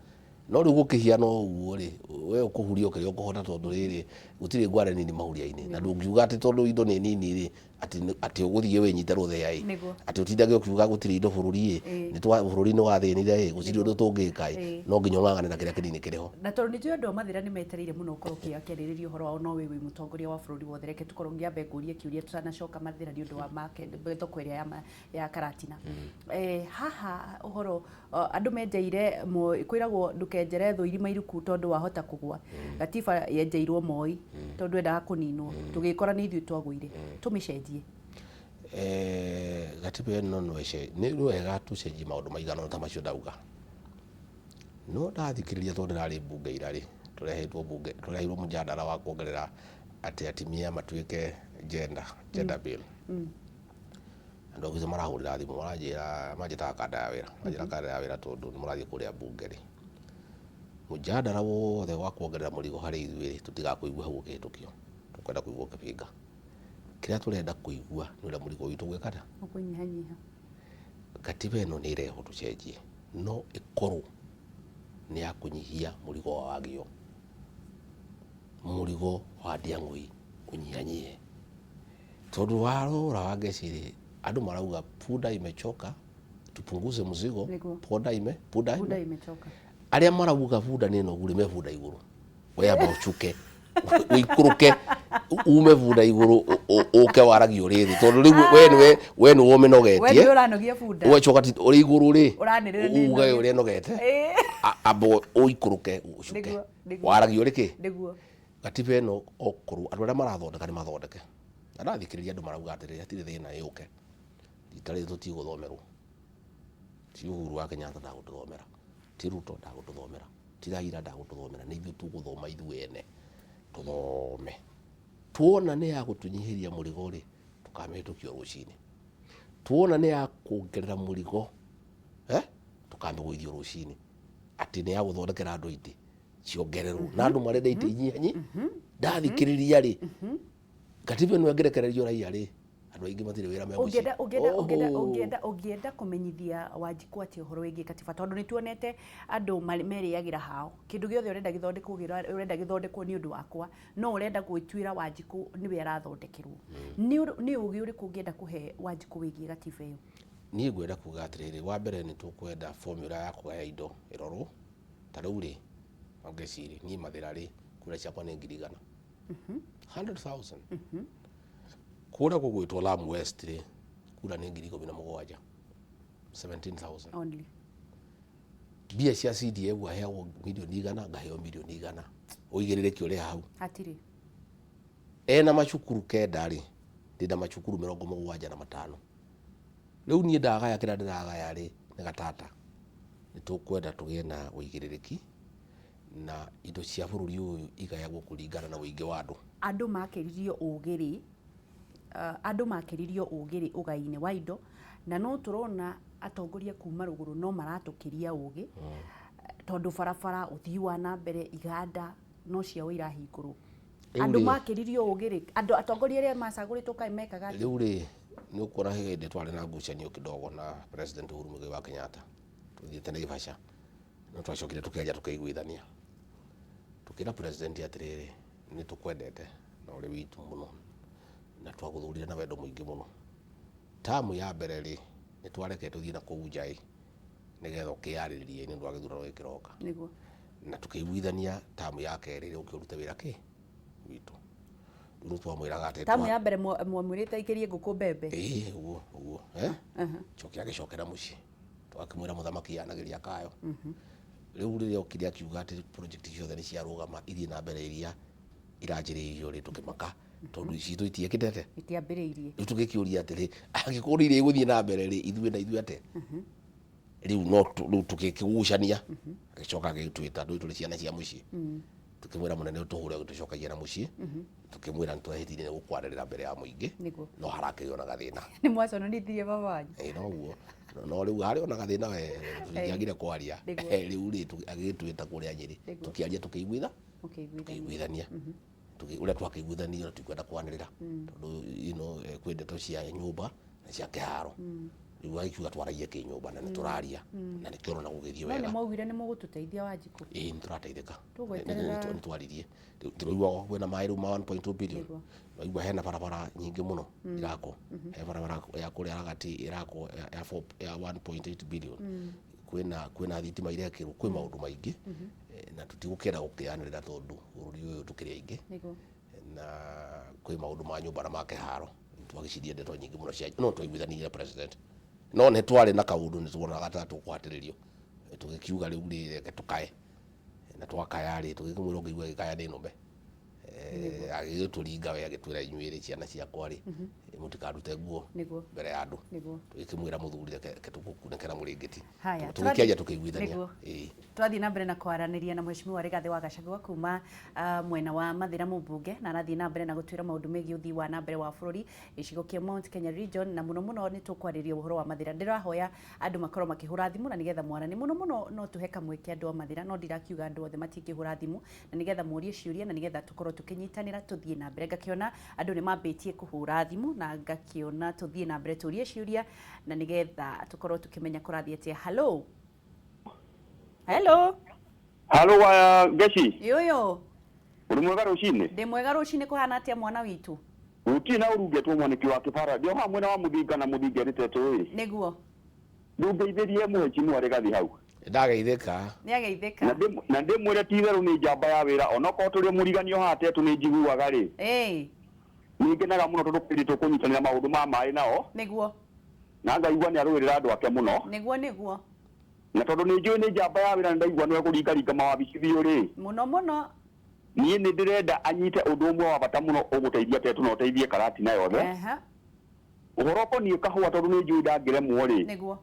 No rĩu gũkĩhiana o ũguo rĩ, we ũkũhuria o kĩrĩa ũkũhota, tondũ rĩrĩ, gũtirĩ ngware nini mahuria-inĩ, na ndũngiuga atĩ tondũ indo nĩ nini rĩ, atĩ ũgũthiĩ wĩnyite rũthĩa ĩ, atĩ ũtindage ũkiuga gũtirĩ indo bũrũri ĩ, nĩ twa bũrũri nĩ wathĩnire ĩ, gũtirĩ ũndũ tũngĩka ĩ. No nginya ũng'ang'ane na kĩrĩa kĩnini kĩrĩ ho.
Na tondũ nĩ njũĩ andũ a Mathĩra nĩ metereire mũno ũkorwo ũkĩarĩrĩria ũhoro wao, no we wĩ mũtongoria wa bũrũri wothe, reke tũkorwo ngĩambe ngũrie kĩũria tutanacoka Mathĩra nĩ ũndũ wa market, thoko ĩrĩa ya Karatina. Haha ũhoro andũ menjeire Moi, kwĩragwo ndũkenjere thũ irima iriku tondũ wahota kũgwa. Gatiba yenjeirwo Moi tondũ endaga kũninwo, tũgĩkora nĩ ithuĩ twagũire. Tũmĩcenjie?
Gatiba ĩno no nĩ wega tũcenjie maũndũ maigana ũna ta macio ndauga, no ndathikĩrĩria, tondũ ndĩrarĩ mbunge ira rĩ, tũrehetwo mbunge, tũreheirwo mũjadala wa kuongerera atĩ atumia matuĩke gender bill. Andũ a marahũrĩra thimũ, maranjĩra, manjĩtaga kanda ya wĩra, manjĩra kanda ya wĩra tondũ nĩ mũrathiĩ kũrĩa mbunge rĩ, mũjadara wothe wa kuongerera mũrigo harĩ ithuĩ rĩ, tũtigakũigua hau ũkĩhĩtũkio. Tũkwenda kũigua ũkĩbinga. Kĩrĩa tũrenda kũigua nĩ ũrĩa mũrigo witũ ũgwĩka atĩa?
Ũkũnyihanyiha.
Gatiba ĩno nĩ ĩrehwo tũcenjie, no ĩkorwo nĩ ya kũnyihia mũrigo wa wagio, mũrigo wa ndiang'ũi ũnyihanyihe. Tondũ warora Wangeci rĩ, andũ marauga punda imechoka, tupunguze mzigo.
Nĩguo.
Punda ime punda
Punda
ime
imechoka.
Arĩa marauga bunda nĩ nogu rĩ, me bunda igũrũ. We amba ũcuke, ũikũrũke, ume bunda igũrũ, ũke waragie ũrĩ thĩ, tondũ rĩu we nĩwe, we nĩwe
We
ũmĩnogetie.
nĩwe ũranogia bunda.
Ũgacoka ũrĩ igũrũ rĩ,
Ũranĩrĩra nĩ
uge
ĩnoge.
ũrĩa ĩnogete. Amba ũikũrũke, ũcuke,
Nĩguo, nĩguo.
waragie ũrĩ kĩ.
Nĩguo.
Gatiba ĩno, okorwo andũ arĩa marathondeka nĩ mathondeke, na ndathikĩrĩria andũ marauga atĩrĩrĩ, hatirĩ thĩna, ĩũke rita rĩrĩ, tũtigũthomerwo. Ti Uhuru wa Kenyatta ndagũtũthomera, ti Ruto ndagũtũthomera, ti Raila ndagũtũthomera, nĩ ithuĩ tũgũthoma ithuĩ ene, tũthome. Tuona nĩ ya gũtũnyihĩria mũrigo rĩ, tũkamĩhĩtũkio rũcinĩ. Tuona nĩ ya kuongerera mũrigo, tũkamĩgũithio rũcinĩ. Atĩ nĩ ya gũthondekera andũ itĩ ciongererwo, na andũ marenda itĩ inyihanyi. Ndathikĩrĩria rĩ, katiba ĩno ĩngĩrekererio raia rĩ, andũ aingĩ matirĩ wĩra me mũciĩ.
Ũngĩenda ũngĩenda ũngĩenda
Oho.
Ũngĩenda kũmenyithia Wanjikũ atĩ ũhoro wĩgiĩ katiba, tondũ nĩ tuonete andũ merĩagĩra hao, kĩndũ gĩothe ũrenda gĩthondekwo, ũrenda gĩthondekwo nĩ ũndũ wakwa, no ũrenda gwĩtuĩra Wanjikũ nĩwe arathondekerwo. Nĩ ũgĩ ũrĩkũ ũngĩenda kũhe Wanjikũ wĩgiĩ gatiba ĩyo?
Niĩ ngwenda kuga atĩrĩrĩ, wa mbere nĩ tũkwenda formula ya kũgaya indo ĩrorwo. Ta rĩu rĩ, Wangeci rĩ, niĩ Mathĩra rĩ, kura ciakwa nĩ 100,000, 100,000. Kũrĩa gũgwĩtwo Lamu West rĩ, kura nĩ 17,000, 17,000.
Only.
Mbia cia CDF aheagwo 100,000,000, ngaheo 100,000,000. Ũigĩrĩrĩki ũrĩ hau?
Hatirĩ.
Ena macukuru 9 rĩ, ndĩna macukuru 75. Rĩu niĩ ndagaya kĩrĩa ndĩragaya rĩ, nĩ gatata. Nĩ tũkwenda tũgĩe na ũigĩrĩrĩki na indo cia bũrũri ũyũ igayagwo kũringana na ũingĩ wa andũ.
Andũ makĩririo ũgĩ rĩ, andũ makĩririo ũgĩ rĩ ũgai-inĩ wa indo, na no tũrona atongoria kuma rũgũrũ no maratũkĩria ũgĩ, tondũ barabara, ũthii wa na mbere, iganda no ciao irahingũrwo.
Rĩu
Andũ
rĩ-
makĩririo ũgĩ rĩ, andũ atongoria arĩa macagũrĩtwo kaĩ mekaga atĩa?
Rĩu rĩ, nĩ ũkuona hĩndĩ twarĩ na ngucanio kidogo na President Uhuru Muigai wa Kenyatta, tũthiĩte Naivasha, no twacokire tũkĩaria, tũkĩiguithania, tũkĩra president atĩrĩrĩ, nĩ tũkwendete na ũrĩ witũ mũno na twagũthurire na wendo mũingĩ mũno. Tamu ya mbere rĩ, nĩ twareke tũthiĩ na kũu nja ĩ, nĩgetha ũkĩyarĩrĩrie nĩ ũndũ wa gĩthurano gĩkĩroka. Na tũkĩiguithania tamu ya kerĩ rĩ, ũke ũrute wĩra kĩ witũ. Rĩu nĩ twamwĩraga atĩ
Tamu ya mbere mwamwĩrĩte aikĩrie ngũkũ mbembe.
Ĩĩ, ũguo ũguo, coke agĩcokera mũciĩ, twakĩmwĩra mũthamaki yanagĩria kayo. Rĩu rĩrĩa okire akiuga atĩ project ciothe nĩ ciarũgama, ithiĩ na mbere iria iranjĩrĩirio rĩ, tũkĩmaka tondũ citũ itiĩkĩte atĩa?
Itiambĩrĩirie.
Rĩu tũgĩkĩũria atĩrĩ, angĩkorwo iria igũthiĩ na mbere rĩ, ithuĩ na ithuĩ atĩa rĩu? No rĩu tũgĩkĩgucania, agĩcoka agĩtwĩta ndũĩ tũrĩ ciana cia mũciĩ. Tũkĩmwĩra, mũnene, tũhũre tũcokagia na mũciĩ. Tũkĩmwĩra nĩ twehĩtire nĩ gũkwarĩrĩra mbere ya mũingĩ. No harakĩrĩ ona gathĩna.
Nĩ mwaconorithirie baba wanyu.
Ĩĩ, noguo, no rĩu harĩ ona gathĩna, we tũtingĩagire kwaria. Rĩu rĩ, agĩgĩtwĩta kũrĩa Nyĩrĩ. Tũkĩaria, tũkĩiguitha
Mũkĩiguithania.
Tũkĩiguithania. Ũrĩa twakĩiguithania, tutikwenda kwanĩrĩra tondũ kwĩ ndeto cia nyũmba na cia kĩharo. Rĩu agĩkiuga twaragie kĩnyũmba, na nĩ tũraria, na nĩkĩo ũrona gũgĩthiĩ
No nĩ
wega.
mwaugire nĩ mũgũtũteithia, Wanjikũ.
Ĩĩ, nĩ tũrateithĩka.
Tũgweterera-
Nĩ twaririe. Rĩu tũraigua kwĩna maĩ rĩu ma 1.2 billion. Waigua hena barabara nyingĩ mũno irakwo. He barabara ya kũrĩa Ragati ĩrakwo ya 1.8 billion. Kwĩna thitima irekĩrwo, kwĩ maũndũ maingĩ. Na tũtigũkĩenda gũkĩanĩrĩra tondũ bũrũri ũyũ tũkĩrĩ aingĩ. Na kwĩ maũndũ ma nyũmba na ma kĩharo. Twagĩcirie ndeto nyingĩ mũno cia no twaiguithanirie na president. No nĩ twarĩ na kaũndũ nĩ tuonaga ta tũkũhatĩrĩrio. Tũgĩkiuga rĩu rĩ, reke tũkae. Na twakaya rĩ, tũgĩkĩmwĩra ũngĩigua agĩkaya nĩ nũme. Agĩgĩtũringa we, agĩtwĩra, inyuĩ rĩ, ciana ciakwa rĩ, mũtikarute nguo mbere ya andũ. Tũgĩkĩmwĩra, mũthuri, reke tũgũkunĩkĩra mũrĩngĩti.
Haya,
Tũgĩkĩaria, tũkĩiguithania. Ĩĩ.
Twathiĩ na mbere na kwaranĩria na Mheshimiwa Rigathĩ wa Gachagua kuma mwena wa Mathĩra mũmbunge, na arathiĩ na mbere na gũtwĩra maũndũ megiĩ ũthii wa na mbere wa bũrũri gĩcigo kĩa Mount Kenya region, na mũno mũno nĩ tũkwarĩria ũhoro wa Mathĩra. Ndĩrahoya andũ makorwo makĩhũra thimũ na nĩgetha mwarane mũno mũno, no tũhe kamweke andũ a Mathĩra, no ndirakiuga andũ othe matingĩhũra thimũ, na nĩgetha mũrie ciũria na nĩgetha tũkorwo tũkĩnyitanĩra tũthiĩ na mbere. Ngakĩona andũ nĩ mambĩtie kũhũra thimũ na ngakĩona tũthiĩ na mbere tũrie ciũria na nĩgetha tũkorwo tũkĩmenya kũrathiĩ atĩa. Hello. Hello.
Halo wa Ngeci.
Yoyo.
Uri mwega rucini?
Ndi mwega rucini, kuhana atia mwana witu?
Gũtirĩ na ũrungetwo mwanĩki wa kĩbara. Ndĩ o haha mwena wa Mũthinga na Mũthinga ĩrĩtetwo ĩ.
Nĩguo.
Ndũngeithĩrie mũhecimiwa Rigathi hau.
Ndageithĩka.
Nĩageithĩka.
Na ndĩmwĩre ti itherũ nĩ njamba ya wĩra, onokorwo tũrĩ o mũriganio haha Tetũ nĩ njiguaga rĩ. Nĩ ngenaga mũno tondũ kwĩ tũkũnyitanĩra maũndũ ma maĩ nao.
Nĩguo.
Na ngaigua nĩ arũĩrĩra andũ ake mũno.
Nĩguo nĩguo.
Na tondũ nĩ njũĩ nĩ njamba ya wĩra na ndaigua nĩwe kũringaringa mawabici biũ rĩ.
Mũno mũno.
Niĩ nĩ ndĩrenda anyite ũndũ ũmwe wa bata mũno ũgũteithia Tetũ na ũteithie Karatina yothe. Ũhoro ũkoniĩ kahũa tondũ nĩ njũĩ ndangĩremwo rĩ.
Nĩguo.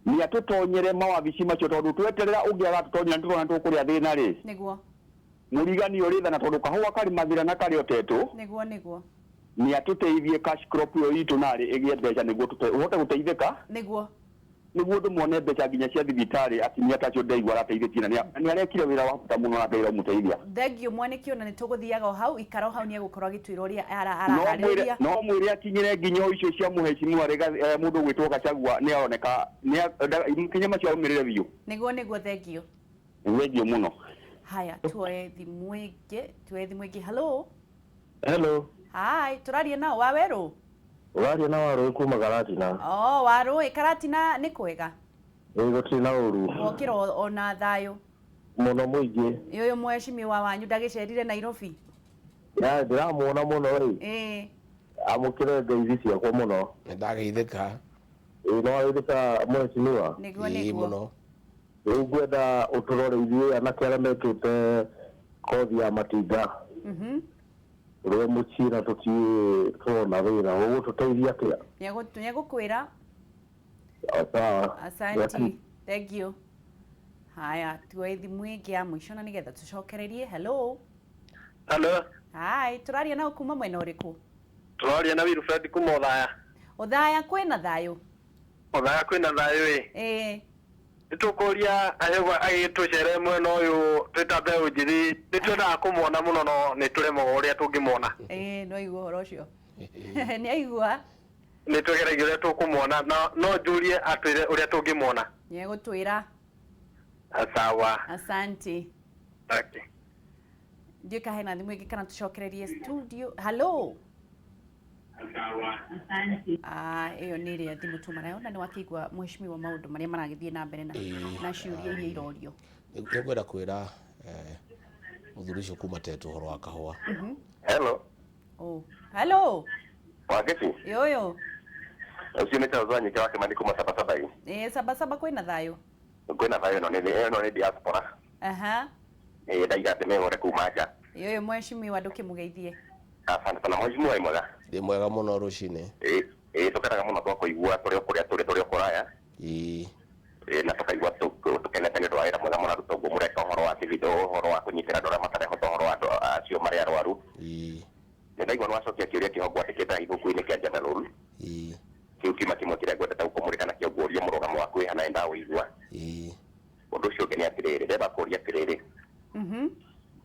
Nĩ atũtonyere mawabici macio tondũ tweterera ũngĩ agatũtonyera nĩ tũrona tũkũrĩa thĩna rĩ.
Nĩguo.
Mũriganio rĩ thana tondũ kahũa karĩ Mathĩra na karĩ o Tetũ.
Nĩguo nĩguo.
Nĩ atũteithie cash crop ĩyo itũ narĩ ĩgĩe mbeca nĩguo ũhote gũteithĩka.
Nĩguo.
Nĩguo andũ mone mbeca nginya cia thibitarĩ atumia ta acio ndaigua arateithĩtie na nĩ arekire wĩra wa bata mũno na Ngai aramũteithia.
Thengiũ mwanĩki, ona nĩ tũgũthiaga o hau, ikara o hau, nĩ egũkorwo agĩtwĩra ũrĩa araharĩrĩria.
No mwĩre akinyĩre nginya o icio cia mũhecimiwa mũndũ ũgwĩtwo Gachagua nĩ aroneka makinya macio arũmĩrĩre biũ.
Nĩguo nĩguo, thengiũ.
Thengiũ mũno.
Haya, tuoe thimũ ĩngĩ, tuoe thimũ ĩngĩ. Hello.
Hello.
Hi, tũraria nao wa Werũ?
Ũraria na Warũĩ kuma Karatina.
Oh, Warũĩ, Karatina nĩ kwega?
Ĩĩ, gũtirĩ na ũru.
Wokĩra ona thayũ?
Mũno mũingĩ.
Ĩ ũyũ mheshimiwa wanyu ndagĩcerire Nairobi?
Ya, ndĩramuona mũno ĩ.
Ĩĩ.
Amũkĩre ngeithi ciakwa mũno.
Nĩndageithĩka.
Ĩĩ, nĩwageithĩka mheshimiwa?
Nĩguo
Ĩĩ
nĩguo.
mũno.
Rĩu ngwenda ũtũrore ithuĩ anake arĩa mekĩte kothi ya matinga. Rĩo mũciĩ na tũtiĩ tũrona wĩra, ũgũtũteithia atĩa?
Nĩegũkwĩra.
Sawa.
Asante. Thank you. Haya, tuoe thimũ ĩngĩ ya mũico na nĩgetha tũcokererie. Hello.
Hello.
Hi, tũraria nao kuma mwena ũrĩkũ?
Tũraria na Wilfred kuma Othaya.
Othaya kwĩna thayũ?
Othaya kwĩna thayũ ĩ.
Ĩĩ.
Nĩtũkũria Gachagua agĩtũcere mwena ũyũ twĩ ta mbeũ njĩthĩ, nĩtwendaga kũmuona mũno no nĩtũremagwo ũrĩa tũngĩmuona.
Ĩĩ, no aigua ũhoro ũcio. Nĩ aigua?
Nĩtũgeragia ũrĩa tũkũmuona na no njũrie atwĩre ũrĩa tũngĩmuona.
Nĩegũtwĩra.
Sawa.
Asante.
Okay.
Ndiũĩ kana hena thimũ ĩngĩ kana tũcokererie studio. Hello. Ĩyo nĩ ĩrĩa thimũ tuma nayo na nĩ wakĩigua mheshimiwa maũndũ marĩa maragĩthiĩ na mbere na ciũria iria irorio.
Nĩngwenda kwĩra mũthuri ũcio kuma Tetũ ũhoro wa kahũa.
Hello.
Oh. Hello.
Wangeci.
Yoyo.
Ũcio nĩ Charles Wanyike wa Kĩmani kuma Sabasaba ĩ.
Ĩĩ, Sabasaba kwĩna thayũ?
Kwĩna thayũ, ĩno nĩ diaspora. Ĩĩ, ndaiga atĩ mĩhũre kuma nja.
Yoyo mheshimiwa ndũkĩmũgeithie.
Asante sana mheshimiwa, wĩ mwega?
Ndĩ mwega mũno rũcinĩ.
Ĩĩ, ĩĩ, tũkenaga mũno twakũigua tũrĩ o kũrĩa tũrĩ, tũrĩ o kũraya.
Ĩĩ.
Ĩĩ, na tũkaigua tũkenete nĩ ũndũ wa wĩra mwega mũraruta ũguo mũreka ũhoro wa civic, ũhoro wa kũnyitĩra andũ arĩa matarehota, ũhoro wa andũ acio marĩ arwaru.
Ĩĩ.
Nĩ ndaigua nĩ wacokia kĩũria kĩho ngwandĩkĩte ibuku-inĩ kĩa general.
Ĩĩ.
Kĩu kiuma kĩmwe kĩrĩa ngwendete gũkũmũrĩka nakĩo ngũrie mũrũgamo waku wĩ hana ndawũigua.
Ĩĩ.
Ũndũ ũcio ũngĩ nĩ atĩrĩrĩ, ndĩrenda kũũria atĩrĩrĩ.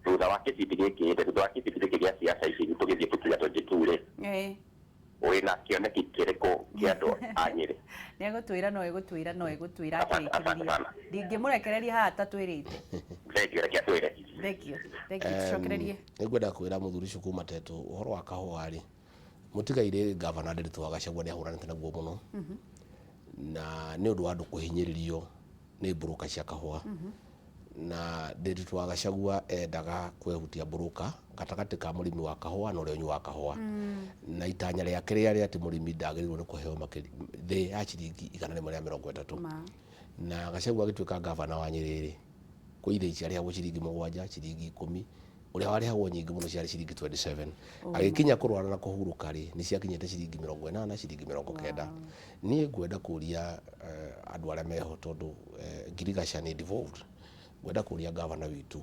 Thutha wa kĩbindi gĩkĩ, thutha wa kĩbindi gĩkĩ gĩa siasa ici tũgĩthiĩ tũkinya 22 rĩ. Wĩna kĩoneki kĩrĩkũ kĩa andũ a Nyĩrĩ?
Nĩegũtwĩra, no egũtwĩra, no egũtwĩra
Asante, asante
akĩrĩkĩrĩria.
sana.
Ndingĩmũrekereria haha atatwĩrĩte.
Thengiũ, reke atwĩre.
Thengiũ, thengiũ, tũcokererie.
Nĩngwenda kwĩra mũthuri ũcio kuma Tetũ ũhoro wa kahũa rĩ, mũtigairĩ gavana Ndiritu wa Gachagua nĩ ahũranĩte naguo mũno. Na nĩ ũndũ wa andũ kũhinyĩrĩrio nĩ mburũka cia kahũa. Na Ndiritu wa Gachagua endaga kwehutia mburũka gatagatĩ ka mũrĩmi wa kahũa na ũrĩa ũnyuaga kahũa. Na itanya rĩake rĩarĩ atĩ mũrĩmi ndagĩrĩirwo nĩ kũheo thĩ ya ciringi 130. Na Gachagua agĩtuĩka gavana wa Nyĩrĩ rĩ, kwĩ ithĩi ciarĩhagwo ciringi 7, ciringi 10, ũrĩa warĩhagwo nyingĩ mũno ciarĩ ciringi 27. Agĩkinya kũrwara na kũhurũka rĩ, nĩ ciakinyĩte ciringi 80, ciringi 90. Niĩ ngwenda kũria andũ arĩa meho tondũ ngirigaca nĩ devolved. Ngwenda kũria gavana witũ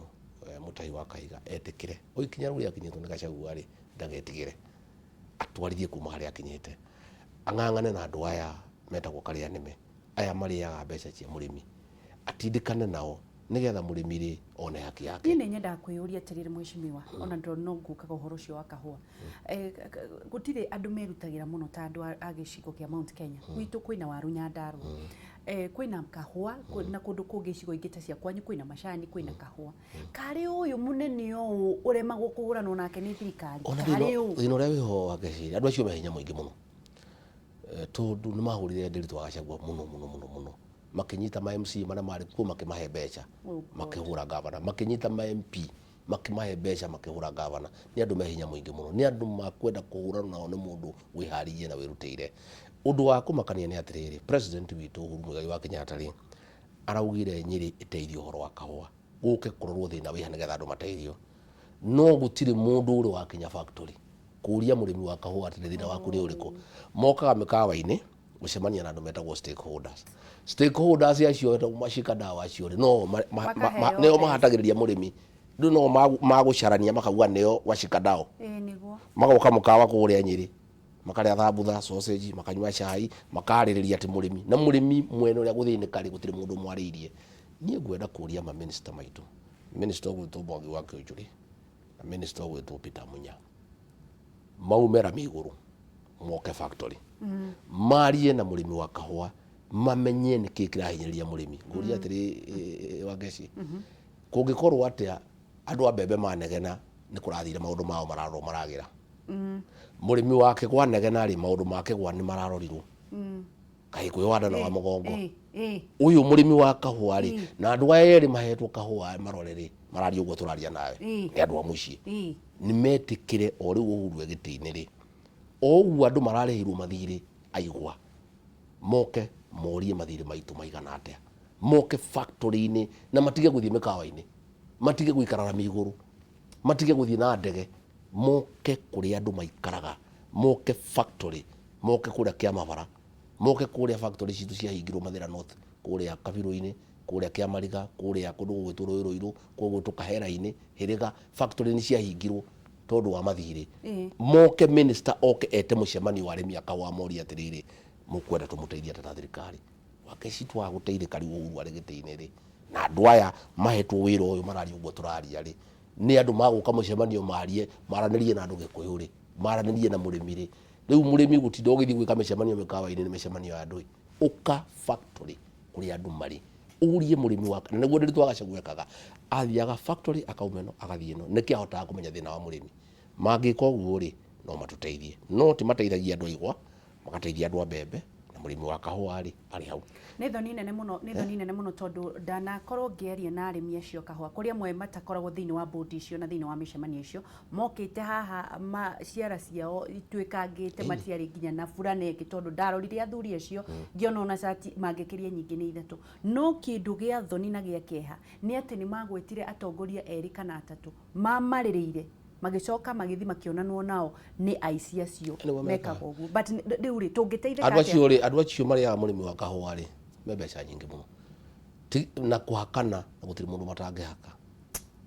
Mutahi wa Kahiga etĩkĩre o ikinya rĩu rĩakinyĩtwo nĩ Gachagua rĩ, ndagetigĩre, atwarithie kuma harĩa akinyĩte, ang'ang'ane na andũ aya metagwo karĩa nĩme, aya marĩaga mbeca cia mũrĩmi, atindĩkane nao nĩgetha mũrĩmi rĩ one haki yake.
Niĩ nĩ nyendaga kwĩyũria atĩrĩrĩ mheshimiwa, ona ndĩrona no ngũkaga ũhoro ũcio wa kahũa. Gũtirĩ andũ merutagĩra mũno ta andũ a gĩcigo kĩa Mount Kenya. Gwitũ kwĩna waru Nyandarũa, kwĩna kahũa, na kũndũ kũngĩ icigo ingĩ ta cia kwanyu kwĩna macani, kwĩna kahũa. Karĩ ũyũ mũnene ũũ ũremagwo kũhũranwo nake nĩ thirikari?
Ona
Karĩ ũũ?
Thĩna ũrĩa wĩho wa Ngeci, andũ acio me hinya mũingĩ mũno, tondũ nĩ mahũrire Ndiritu wa Gachagua mũno mũno mũno mũno, makĩnyita ma MC marĩa marĩ kuo makĩmahe mbeca, makĩhũra gavana, makĩnyita ma MP makĩmahe mbeca makĩhũra gavana. Nĩ andũ me hinya mũingĩ mũno, nĩ andũ makwenda kũhũrana nao nĩ mũndũ wĩharĩirie na wĩrutĩire. Ũndũ wa kũmakania nĩ atĩrĩrĩ, president witũ Uhuru Muigai wa Kenyatta rĩ, araugire Nyĩrĩ ĩteithie ũhoro wa kahũa, gũke kũrorwo thĩna wĩha nĩgetha andũ mateithio, no gũtirĩ mũndũ ũrĩ wakinya factory kũria mũrĩmi wa kahũa atĩrĩ, thĩna waku nĩ ũrĩkũ. Mokaga mĩkawa-inĩ gũcemania na andũ metagwo stakeholders. Stakeholders acio macikadawa acio rĩ, no
Makaheo
nĩo
mbeca.
Mahatagĩrĩria mũrĩmi rĩu, no magũcarania makauga nĩo washikadau.
Ĩĩ nĩguo.
Magoka mũkawa kũrĩa Nyĩrĩ, makarĩa thambutha, sausage, makanyua cai, makarĩrĩria atĩ mũrĩmi na mũrĩmi mwene ũrĩa gũthĩnĩka rĩ, gũtirĩ mũndũ mwarĩirie. Niĩ ngwenda kũria ma minister maitũ, minister ũgwĩtwo Mwangi wa Kĩũnjũrĩ na minister ũgwĩtwo Peter Munya, maume rami igũrũ moke factory, marie na mũrĩmi wa kahũa, mamenye nĩkĩ kĩrahinyĩrĩria mũrĩmi. Ngũria atĩrĩ, Wangeci, kũngĩkorwo atĩa andũ a mbembe manegena nĩ kũrathire maũndũ mao mararorwo maragĩra, mũrĩmi wa kĩgwa negena rĩ, maũndũ ma kĩgwa nĩ mararorirwo kaĩ kwĩ wanda na wa mũgongo? Ũyũ mũrĩmi wa kahũa rĩ, na andũ aya erĩ mahetwo kahũa marore rĩ, mararia ũguo tũraria nawe, nĩ andũ a mũciĩ. Nĩ metĩkĩre o rĩu Uhuru e gĩtĩ-inĩ rĩ, o ũguo andũ mararĩhirwo mathirĩ aigwa, moke morie mathirĩ maitũ maigana atĩa, moke factory-inĩ na matige gũthiĩ mĩkawa-inĩ, matige gũikara rami igũrũ, matige gũthiĩ na ndege, moke kũrĩa andũ maikaraga, moke factory, moke kũrĩa Kĩamabara, moke kũrĩa factory citũ ciahingirwo Mathĩra North, kũrĩa Kabirũ-inĩ, kũrĩa Kĩamariga, kũrĩa kũndũ gũgwĩtwo Rũĩ Rũirũ, kũndũ gũgwĩtwo Kahera-inĩ, Hĩrĩga, factory nĩ ciahingirwo tondũ wa mathirĩ. Moke, minister oke ete mũcemanio wa arĩmi a kahũa, morie atĩrĩrĩ, mũkwenda tũmũteithie atĩa ta thirikari? Wakeci twaga gũteithĩka rĩu Uhuru arĩ gĩtĩ-inĩ rĩ, na andũ aya mahetwo wĩra ũyũ mararia ũguo tũraria rĩ, nĩ andũ magũka mũcemanio marie, maranĩrie na andũ Gĩkũyũ rĩ, maranĩrie na mũrĩmi rĩ. Rĩu mũrĩmi gũtinda ũgĩthiĩ gwĩka mĩcemanio mĩkawa-inĩ nĩ mĩcemanio ya andũ ĩ. Ũka factory kũrĩa andũ marĩ, ũrie mũrĩmi wa, na nĩguo Ndiritu wa Gachagua ekaga, athiaga factory akauma ĩno agathiĩ ĩno, nĩkĩo ahotaga kũmenya thĩna wa mũrĩmi. Mangĩka ũguo rĩ, no matũteithie, no ti mateithagia andũ a igwa, magateithia andũ a mbembe, na mũrĩmi wa kahũa rĩ, arĩ hau.
Nĩ thoni nene mũno, nĩ thoni nene mũno, tondũ ndanakorwo ngĩaria na arĩmi acio a kahũa, kũrĩ amwe matakoragwo thĩinĩ wa board icio na thĩinĩ wa mĩcemanio icio, mokĩte haha ma ciara ciao ituĩkangĩte, matiarĩ nginya na burana ĩngĩ, tondũ ndarorire athuri acio ngĩona ona cati mangĩkĩria nyingĩ nĩ ithatũ. No kĩndũ gĩa thoni na gĩa kĩeha nĩ atĩ nĩ magwetire atongoria erĩ kana atatũ mamarĩrĩire, magĩcoka magĩthiĩ makĩonanwo nao nĩ aici acio.
Nĩguo
mekaga ũguo. But rĩu rĩ, tũngĩteithĩka
andũ
atĩa?
Acio rĩ, andũ acio marĩaga mũrĩmi wa kahũa rĩ, me mbeca nyingĩ mũno. Na kũhakana na gũtirĩ mũndũ matangĩhaka,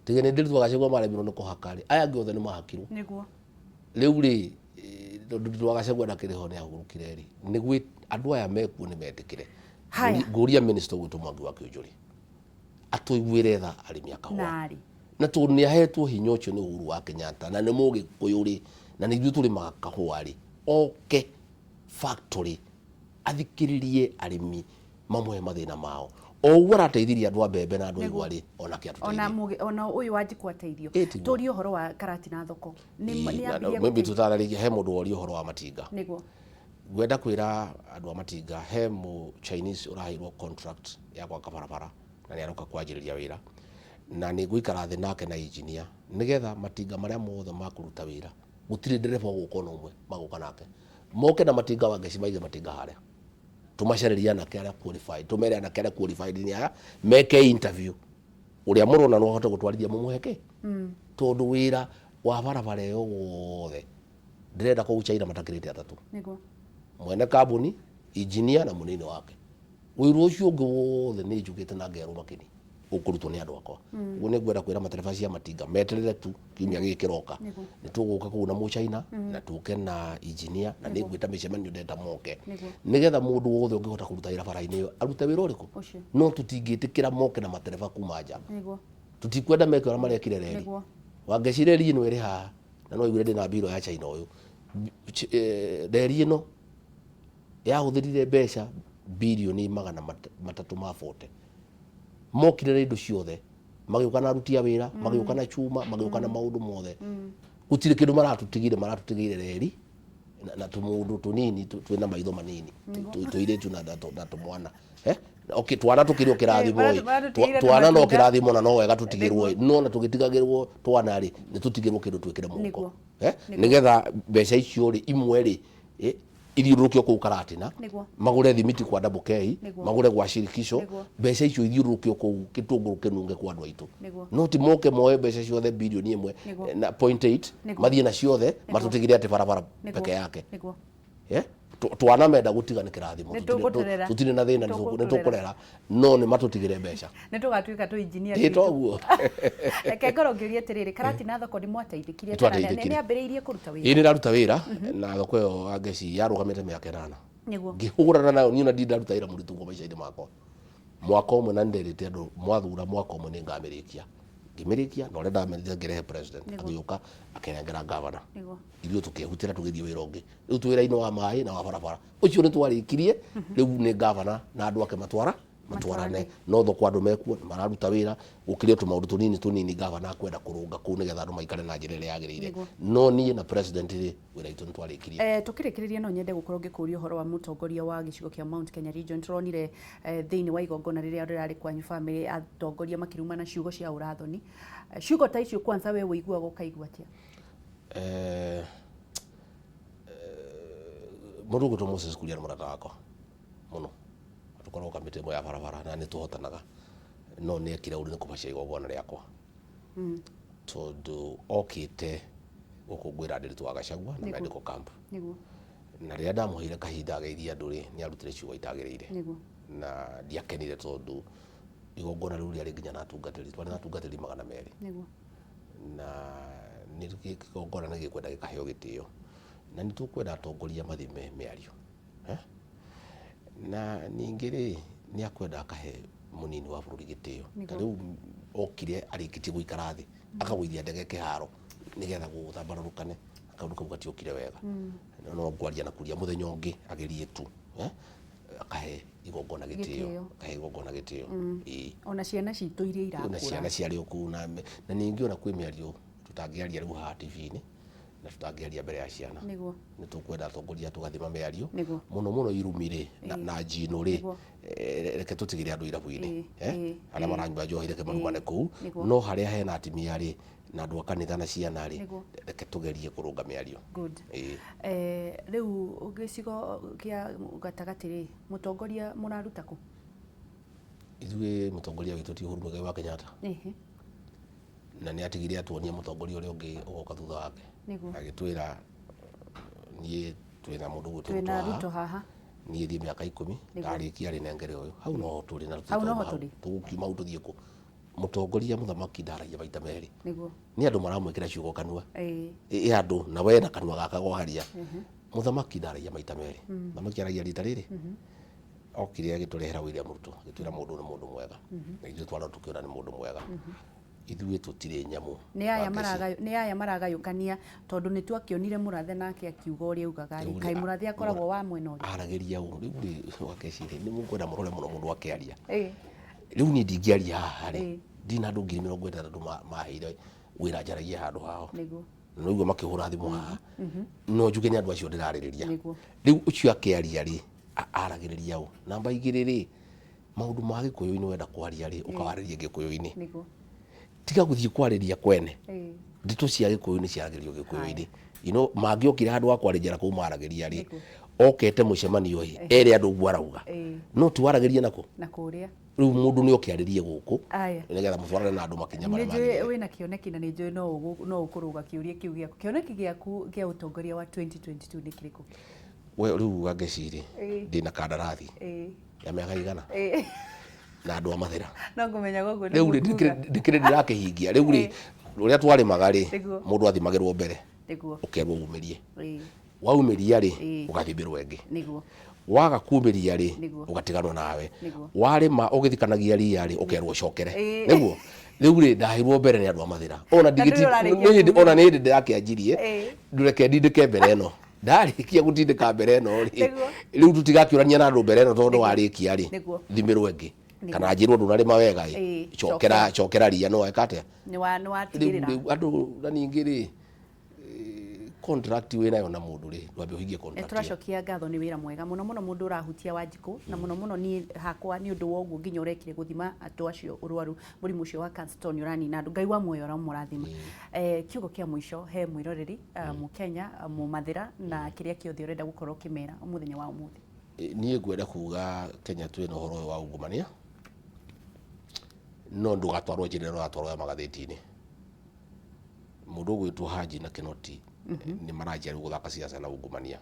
tiga nĩ Ndiritu wa Gachagua maremirwo nĩ kũhaka rĩ, aya angĩ othe nĩ mahakirwo. Rĩu rĩ, tondũ Ndiritu wa Gachagua ndakĩrĩ ho, nĩ ahurũkire rĩ, nĩ gwĩ andũ aya mekuo nĩ metĩkĩre.
Haya.
Ngũria minister ũgwĩtwo Mwangi wa Kĩũnjũrĩ atũiguĩre tha arĩmi a kahũa.
Narĩ.
Na tondũ nĩ ahetwo hinya ũcio nĩ Uhuru wa Kenyatta na nĩ Mũgĩkũyũ rĩ, na nĩ ithuĩ tũrĩmaga kahũa rĩ, oke factory athikĩrĩrie arĩmi, mamũhe mathĩna mao o ũguo arateithirie andũ a mbembe na andũ a igwa rĩ, onake
ona
atũteithie.
Ona ũyũ wa Njikũ ateithio.
Ĩ, tiguo.
Tũrie ũhoro wa Karatina thoko nĩ nĩ yambirie
maybe
gũteithia.
Tũtararĩkia, he mũndũ woria ũhoro wa matinga. Ngwenda kwĩra andũ a matinga, he mũ Chinese ũraheirwo contract ya gwaka barabara na nĩ aroka kwanjĩrĩria wĩra, na nĩ ngũikara thĩ nake na engineer nĩgetha matinga marĩa mothe ma kũruta wĩra, gũtirĩ ndereba ũgũka ona ũmwe, magũka nake moke na matinga. Wangeci maige matinga harĩa, tũmacarĩrie anake arĩa qualified, tũmere anake arĩa qualified nĩ aya, meke interview, ũrĩa mũrona no ahote gũtwarithia mũmũhe kĩ, tondũ wĩra wa barabara ĩyo wothe ndĩrenda kũu China matakĩrĩte atatũ, mwene kambuni, engineer na mũnini wake. Wĩra ũcio ũngĩ wothe nĩ njugĩte na ngerwo makĩni. Ũkũrutwo nĩ andũ akwa. Ũguo nĩ ngwenda kwĩra matereba cia matinga meterere tu kiumia gĩkĩ kĩroka. Nĩ tũgũka kũu na mũchaina na tũke na engineer, na nĩ ngwĩta mĩcemanio ndenda moke, nĩgetha mũndũ wothe ũngĩhota kũruta wĩra bara-inĩ ĩyo arute wĩra ũrĩkũ. No tũtingĩtĩkĩra moke na matereba kuma nja. Tũtikwenda meke ũrĩa marekire reri. Wangeci, reri ĩno ĩrĩ haha na no iguire ndĩna mbiro ya China ũyũ. Reri ĩno yahũthĩrire mbeca birioni 340. Mokire na indo ciothe, magĩũka na aruti a wĩra, magĩũka na cuma, magĩũka na maũndũ mothe. Gũtirĩ kĩndũ maratutigire. Maratutigĩire reri na tũmũndũ tũnini twĩna maitho manini, tũirĩtu na tũmwana. Eh? Okay, twana tũkĩrĩ o kĩrathimo ĩ.
Maratutigĩire
Twana no
tũmatunda.
Kĩrathimo na no wega tũtigĩrwo ĩ, no na tũgĩtigagĩrwo twana rĩ, nĩ tũtigĩrwo kĩndũ twĩkĩre mũhuko. Eh? Nĩgetha mbeca icio rĩ, imwe rĩ, ithiũrũrũkio kũu Karatina, magũre thimiti kwa Double K, magũre gwa Shirikisho, mbeca icio ithiũrũrũkio kũu, gĩtũngũrũ kĩnunge kwa andũ aitũ. No ti moke moe mbeca ciothe birioni 1 na point 8, mathiĩ na ciothe, matũtigĩre atĩ barabara peke yake. Eh? Twana menda gũtiga nĩ kĩrathimo.
Nĩ tũgũtũrera.
Tũtirĩ na thĩna, nĩ
Tũgũtũrera.
Tũkũrera, no nĩ matũtigĩre mbeca.
Nĩ tũgatuĩka tũ engineer
Ĩ
twitũ.
Toguo.
Reke ngorwo ngĩũria atĩrĩrĩ, Karatina thoko nĩ mwateithĩkire kana
Nĩtwateithĩkire.
nĩ ambĩrĩirie kũruta
Ĩ,
wĩra?
Nĩ ndaruta wĩra na thoko ĩyo Wangeci yarũgamĩte mĩaka 8 ngĩhũrana nayo. Niĩ ona ndirĩ ndaruta wĩra mũritũ ũguo maica-inĩ makwa. Mwaka ũmwe, na nĩnderĩte andũ mwathura mwaka ũmwe nĩ ngamĩrĩkia. Ngĩmĩrĩkia, na ũrĩa ndamĩrĩkia ngĩrehe president, agĩũka akĩnengera governor. Ithuĩ tũkĩhutĩra tũgĩthiĩ wĩra ũngĩ. Rĩu twĩ wĩra-inĩ wa maĩ na wa barabara. Ũcio nĩ twarĩkirie. Rĩu nĩ governor na andũ ake matwara matwarane. No thoko andũ mekuo nĩ mararuta wĩra. Gũkĩrĩ o tũmaũndũ tũnini tũnini governor akwenda kũrũnga kũu nĩgetha andũ maikare na njĩra ĩrĩa yagĩrĩire. No niĩ na president rĩ, wĩra witũ nĩ twarĩkirie.
Tũkĩrĩkĩrĩria no nyende gũkorwo ngĩkũria ũhoro wa mũtongoria wa gĩcigo kĩa Mount Kenya Region. Tũronire thĩinĩ wa igongona rĩrĩa rĩrarĩ kwanyu family, atongoria makĩrumana ciugo cia ũrathoni. Ciugo ta icio kwanza we ũiguaga ũkaigua atĩa?
Mũndũ ũgwĩtwo Moses Kuria nĩ mũrata wakwa mũno. Tũkoragwo kamĩtĩ ĩmwe ya barabara na nĩ tũhotanaga, no nĩ ekire ũru nĩ kũbacia igongona rĩakwa, tondũ okĩte gũkũngũĩra Ndiritu wa Gachagua na medical camp, na rĩrĩa ndamũheire kahinda ageithie andũ rĩ, nĩ arutire ciugo itagĩrĩire, na ndiakenire, tondũ igongona rĩu rĩarĩ nginya na atungatĩri, twarĩ na atungatĩri 200, na nĩ kĩgongona nĩ gĩkwenda gĩkaheo gĩtĩo, na nĩ tũkwenda atongoria mathime mĩario, eh? Na ningĩ rĩ, nĩ akwenda akahe mũnini wa bũrũri gĩtĩo. Ta rĩu okire arĩkĩtie gũikara thĩ, akagũithia ndege kĩharo nĩgetha gũthambarũrũkane. Kaũndũ kau gatiokire wega. No ngwaria na Kuria mũthenya ũngĩ agerie tu, eh? Akahe igongona gĩtĩo.
Gĩtĩo.
Akahe igongona gĩtĩo, ĩĩ.
Ona ciana citũ iria
na
irakũra.
Ciana ciarĩ o kũu, na ningĩ ona kwĩ mĩario tũtangĩaria rĩu haha TV-inĩ na tũtangĩaria mbere ya ciana. Nĩ tũkwenda atongoria tũgathima mĩario, mũno mũno irumi rĩ na njino rĩ. Reke tũtigĩre andũ irabu-inĩ, eh? Arĩa maranyua njohi reke marumane kũu. No harĩa hena atimia rĩ, na andũ a kanitha na ciana rĩ, reke tũgerie kũrũnga mĩario.
Good.
Ĩĩ.
Rĩu gĩcigo kĩa gatagatĩ rĩ, mũtongoria mũraruta kũ?
Ithuĩ mũtongoria witũ ti Uhuru Muigai wa Kenyatta, na nĩ atigire atuonia mũtongoria ũrĩa ũngĩ ũgoka thutha wake. Agĩtwĩra niĩ twĩna mũndũ ũgwĩtwo
Twĩna
Ruto haha.
Ruto haha.
Niĩ thiĩ mĩaka 10, ndarĩkia rĩ, nengere ũyũ. Hau no tũrĩ na
Hau noho
tũtikauma hau.
tũrĩ.
Tũgũkiuma hau tũthiĩ kũ? Mũtongoria mũthamaki ndaragia maita merĩ. Nĩ andũ maramwĩkĩra ciugo kanua. Ĩ andũ na we na kanua gaka gwaria. Mũthamaki ndaragia maita merĩ. Mũthamaki aragia rita rĩrĩ. Okire agĩtũrehera William Ruto, agĩtwĩra mũndũ nĩ mũndũ mwega, na ithuĩ twarora tũkĩona nĩ mũndũ mwega. Ithuĩ tũtirĩ nyamũ.
Nĩ aya
Wangeci.
Nĩ aya maragayũkania, tondũ nĩ twakĩonire Mũrathe nake akiuga ũrĩa augaga rĩ.
Rĩu rĩ,
Kaĩ Mũrathe akoragwo wa mwena ũrĩkũ?
Aragĩria ũũ rĩu rĩ, Wangeci rĩ, nĩ mũkwenda mũrore mũno mũndũ akĩaria. Rĩu niĩ ndingĩaria haha rĩ, ndina andũ 60,000 maheire wĩra njaragie handũ hao, na ũguo makĩhũra thimũ haha, no njuge nĩ andũ acio ndĩrarĩrĩria. Rĩu ũcio akĩaria rĩ, aragĩrĩria ũ? Namba 2 rĩ, maũndũ ma gĩkũyũ-inĩ wenda kwaria rĩ, ũkawarĩria gĩkũyũ-inĩ. Tiga gũthiĩ kwarĩria kwene. Ndeto cia gĩkũyũ nĩ ciaragĩrio gĩkũyũ-inĩ. Mangĩokire handũ ha kwarĩria na kũu maragĩria rĩ, okete mũcemanio ĩ, ere andũ ũguo arauga, no ti waragĩrie nakũ
Na kũrĩa.
Rĩu mũndũ nĩ oke arĩrie gũkũ,
Aya.
nĩgetha mũtwarane na andũ makinya marĩa
Nĩ njũĩ
magĩrĩire.
Wĩna kĩoneki, na nĩ njũĩ no ũkũrũga kĩũria kĩu gĩaku. Kĩoneki gĩaku kĩa ũtongoria wa 2022 nĩ kĩrĩkũ?
We rĩu Wangeci rĩ, ndĩna kandarathi ya mĩaka igana. Na andũ a Mathĩra.
No ngũmenya ũguo.
Rĩu rĩ, ndikĩrĩ ndĩrakĩhingia rĩu rĩ, ũrĩa twarĩmaga rĩ, mũndũ athimagĩrwo mbere, ũkerwo umĩrie. Waumĩria rĩ, ũgathimĩrwo ĩngĩ. Waga kumĩria rĩ, ũgatiganwo nawe. Warĩma ũgĩthikanagia ria rĩ, ũkerwo ũcokere. Nĩguo rĩu rĩ, ndaheirwo mbere nĩ andũ a Mathĩra. Ona ndigĩti, ona nĩ hĩndĩ ndĩrakĩanjirie, ndũreke ndindĩke mbere ĩno. Ndarĩkia gũtindĩka mbere ĩno rĩ, rĩu tũtigakĩũrania na andũ mbere ĩno, tondũ warĩkia rĩ, thimĩrwo ĩngĩ kana njĩrwo ndũnarĩma wega ĩ, cokera, cokera ria. No weka atĩa?
Nĩ watigĩrĩra.
Rĩu andũ na ningĩ rĩ, contract wĩnayo na mũndũ rĩ, ndwambe ũhingie contract ĩyo.
Tũracokia ngatho nĩ wĩra mwega mũno mũno mũndũ ũrahutia Wanjikũ, na mũno mũno niĩ hakwa nĩ ũndũ wa ũguo nginya ũrekire gũthima andũ acio ũrwaru mũrimũ ũcio wa cancer, tondũ nĩ ũranina andũ. Ngai wa muoyo aramũrathima. Kiugo kĩa mũico he mwĩroreri Mũkenya, Mũmathĩra, na kĩrĩa kĩothe ũrenda gũkorwo ũkĩmera mũthenya wa ũmũthĩ.
Niĩ ngwenda kuga Kenya twĩna ũhoro ũyũ wa ungumania, no ndũgatwarwo njĩra ĩrĩa ũratwarwo ya magathĩti-inĩ. Mũndũ ũgwĩtwo Haji na Kinoti nĩ maranjia rĩu gũthaka siasa na ungumania.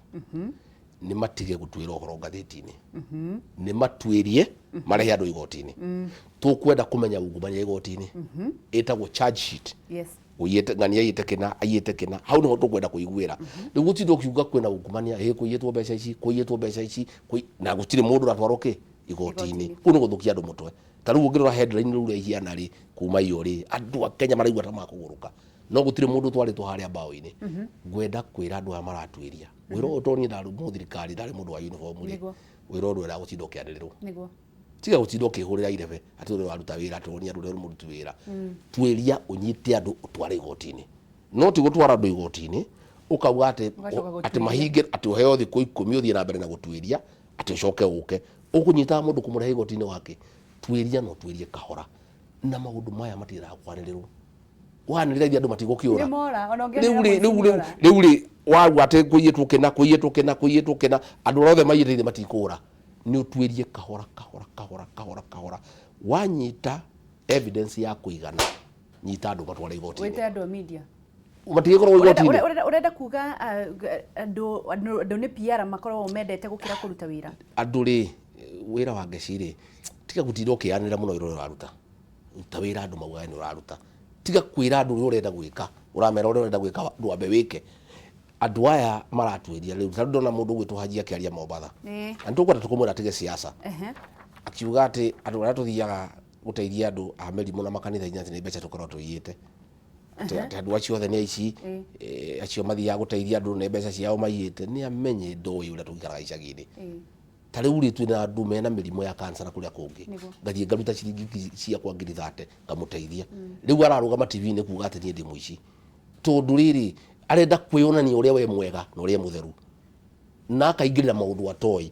Nĩ matige gũtuĩra ũhoro ngathĩti-inĩ, nĩ matuĩrie marehe andũ igoti-inĩ. Tũkwenda kũmenya ungumania igoti-inĩ ĩtagwo charge sheet. Ũiyĩte ng'ania, aiyĩte kĩna, aiyĩte kĩna, hau nĩho tũkwenda kũiguĩra. Rĩu gũtinda ũkiuga kwĩna ungumania, ĩ kũiyĩtwo mbeca ici, kũiyĩtwo mbeca ici, na gũtirĩ mũndũ ũratwarwo kĩ igoti-inĩ, kũu nĩ gũthũkia andũ mũtwe. Ta rĩu ũngĩrora headline rĩu ũrĩa ihiana rĩ, kuma iyo rĩ, andũ a Kenya maraigua ta makũgũrũka, no gũtirĩ mũndũ ũtwarĩtwo harĩa mbaũ-inĩ. Ngwenda kwĩra andũ aya maratuĩria wĩra ũyũ, tondũ niĩ ndarĩ mũthirikari, ndarĩ mũndũ wa uniform rĩ, wĩra ũyũ ndwendaga gũtinda ũkĩanĩrĩrwo. Tiga gũtinda ũkĩhũrĩra irebe atĩ ũrĩa ũraruta wĩra, atĩ ũrĩa ũrĩ mũruti wĩra. Tuĩria, ũnyite andũ, ũtware igoti-inĩ, no ti gũtwara andũ igoti-inĩ ũkauga atĩ
Ũgacoka
atĩ
gũtuĩria.
Mahinge atĩ ũheo thikũ 10 ũthiĩ na mbere na gũtuĩria, atĩ ũcoke ũke ũkũnyitaga mũndũ kũmũrehe igoti-inĩ wake. Tuĩria, no tuĩrie kahora, na maũndũ maya matiendaga kwanĩrĩrwo. Wanĩrĩra ithe andũ matigũkĩũra.
Nĩ mora, ona
Rĩu
ũngĩanĩrĩra
rĩ, rĩu
mũici
rĩu
nĩora.
Rĩu rĩ, wauga atĩ kũiyĩtwo kĩna, kũiyĩtwo kĩna, kũiyĩtwo kĩna, andũ arĩa othe maiyĩte ithe matikũra. Nĩ ũtuĩrie kahora kahora kahora kahora kahora, wanyita evidence ya kũigana, nyita andũ matware igoti-inĩ.
Wĩte andũ a media.
Matigĩkorwo
Ũrenda
igoti-inĩ.
Ũrenda kuga andũ nĩ PR makoragwo mendete gũkĩra kũruta wĩra.
Andũ rĩ, wĩra wa ngeci rĩ, tiga gũtinda ũkĩanĩrĩra mũno wĩra ũrĩa ũraruta. Ruta wĩra andũ maugage nĩ ũraruta. Tiga kwĩra andũ ũrĩa ũrenda gwĩka, ũramera ũrĩa ũrenda gwĩka, ndwambe wĩke. Andũ aya maratuĩria rĩu, ta rĩu ndona mũndũ ũgwĩtwo Haji akĩaria Mombatha, na nĩ tũkwenda tũkũmwĩra atige siasa, akiuga atĩ andũ arĩa tũthiaga gũteithia andũ a mĩrimũ na makanitha-inĩ atĩ nĩ mbeca tũkoragwo tũiyĩte, atĩ andũ acio othe nĩ aici, acio mathiaga gũteithia andũ nĩ mbeca ciao maiyĩte. Nĩ amenye ndoĩ ũrĩa tũikaraga icagi-inĩ. Ta rĩu rĩ, twĩna andũ mena mĩrimũ ya cancer na kũrĩa kũngĩ, ngathiĩ ngaruta ciringi ciakwa 30,000 ngamũteithia. Rĩu ararũgama TV-inĩ kuga atĩ niĩ ndĩ mũici, tondũ rĩrĩ arenda kwĩyonania ũrĩa we mwega na ũrĩa mũtheru, na akaingĩrĩra maũndũ atoĩ.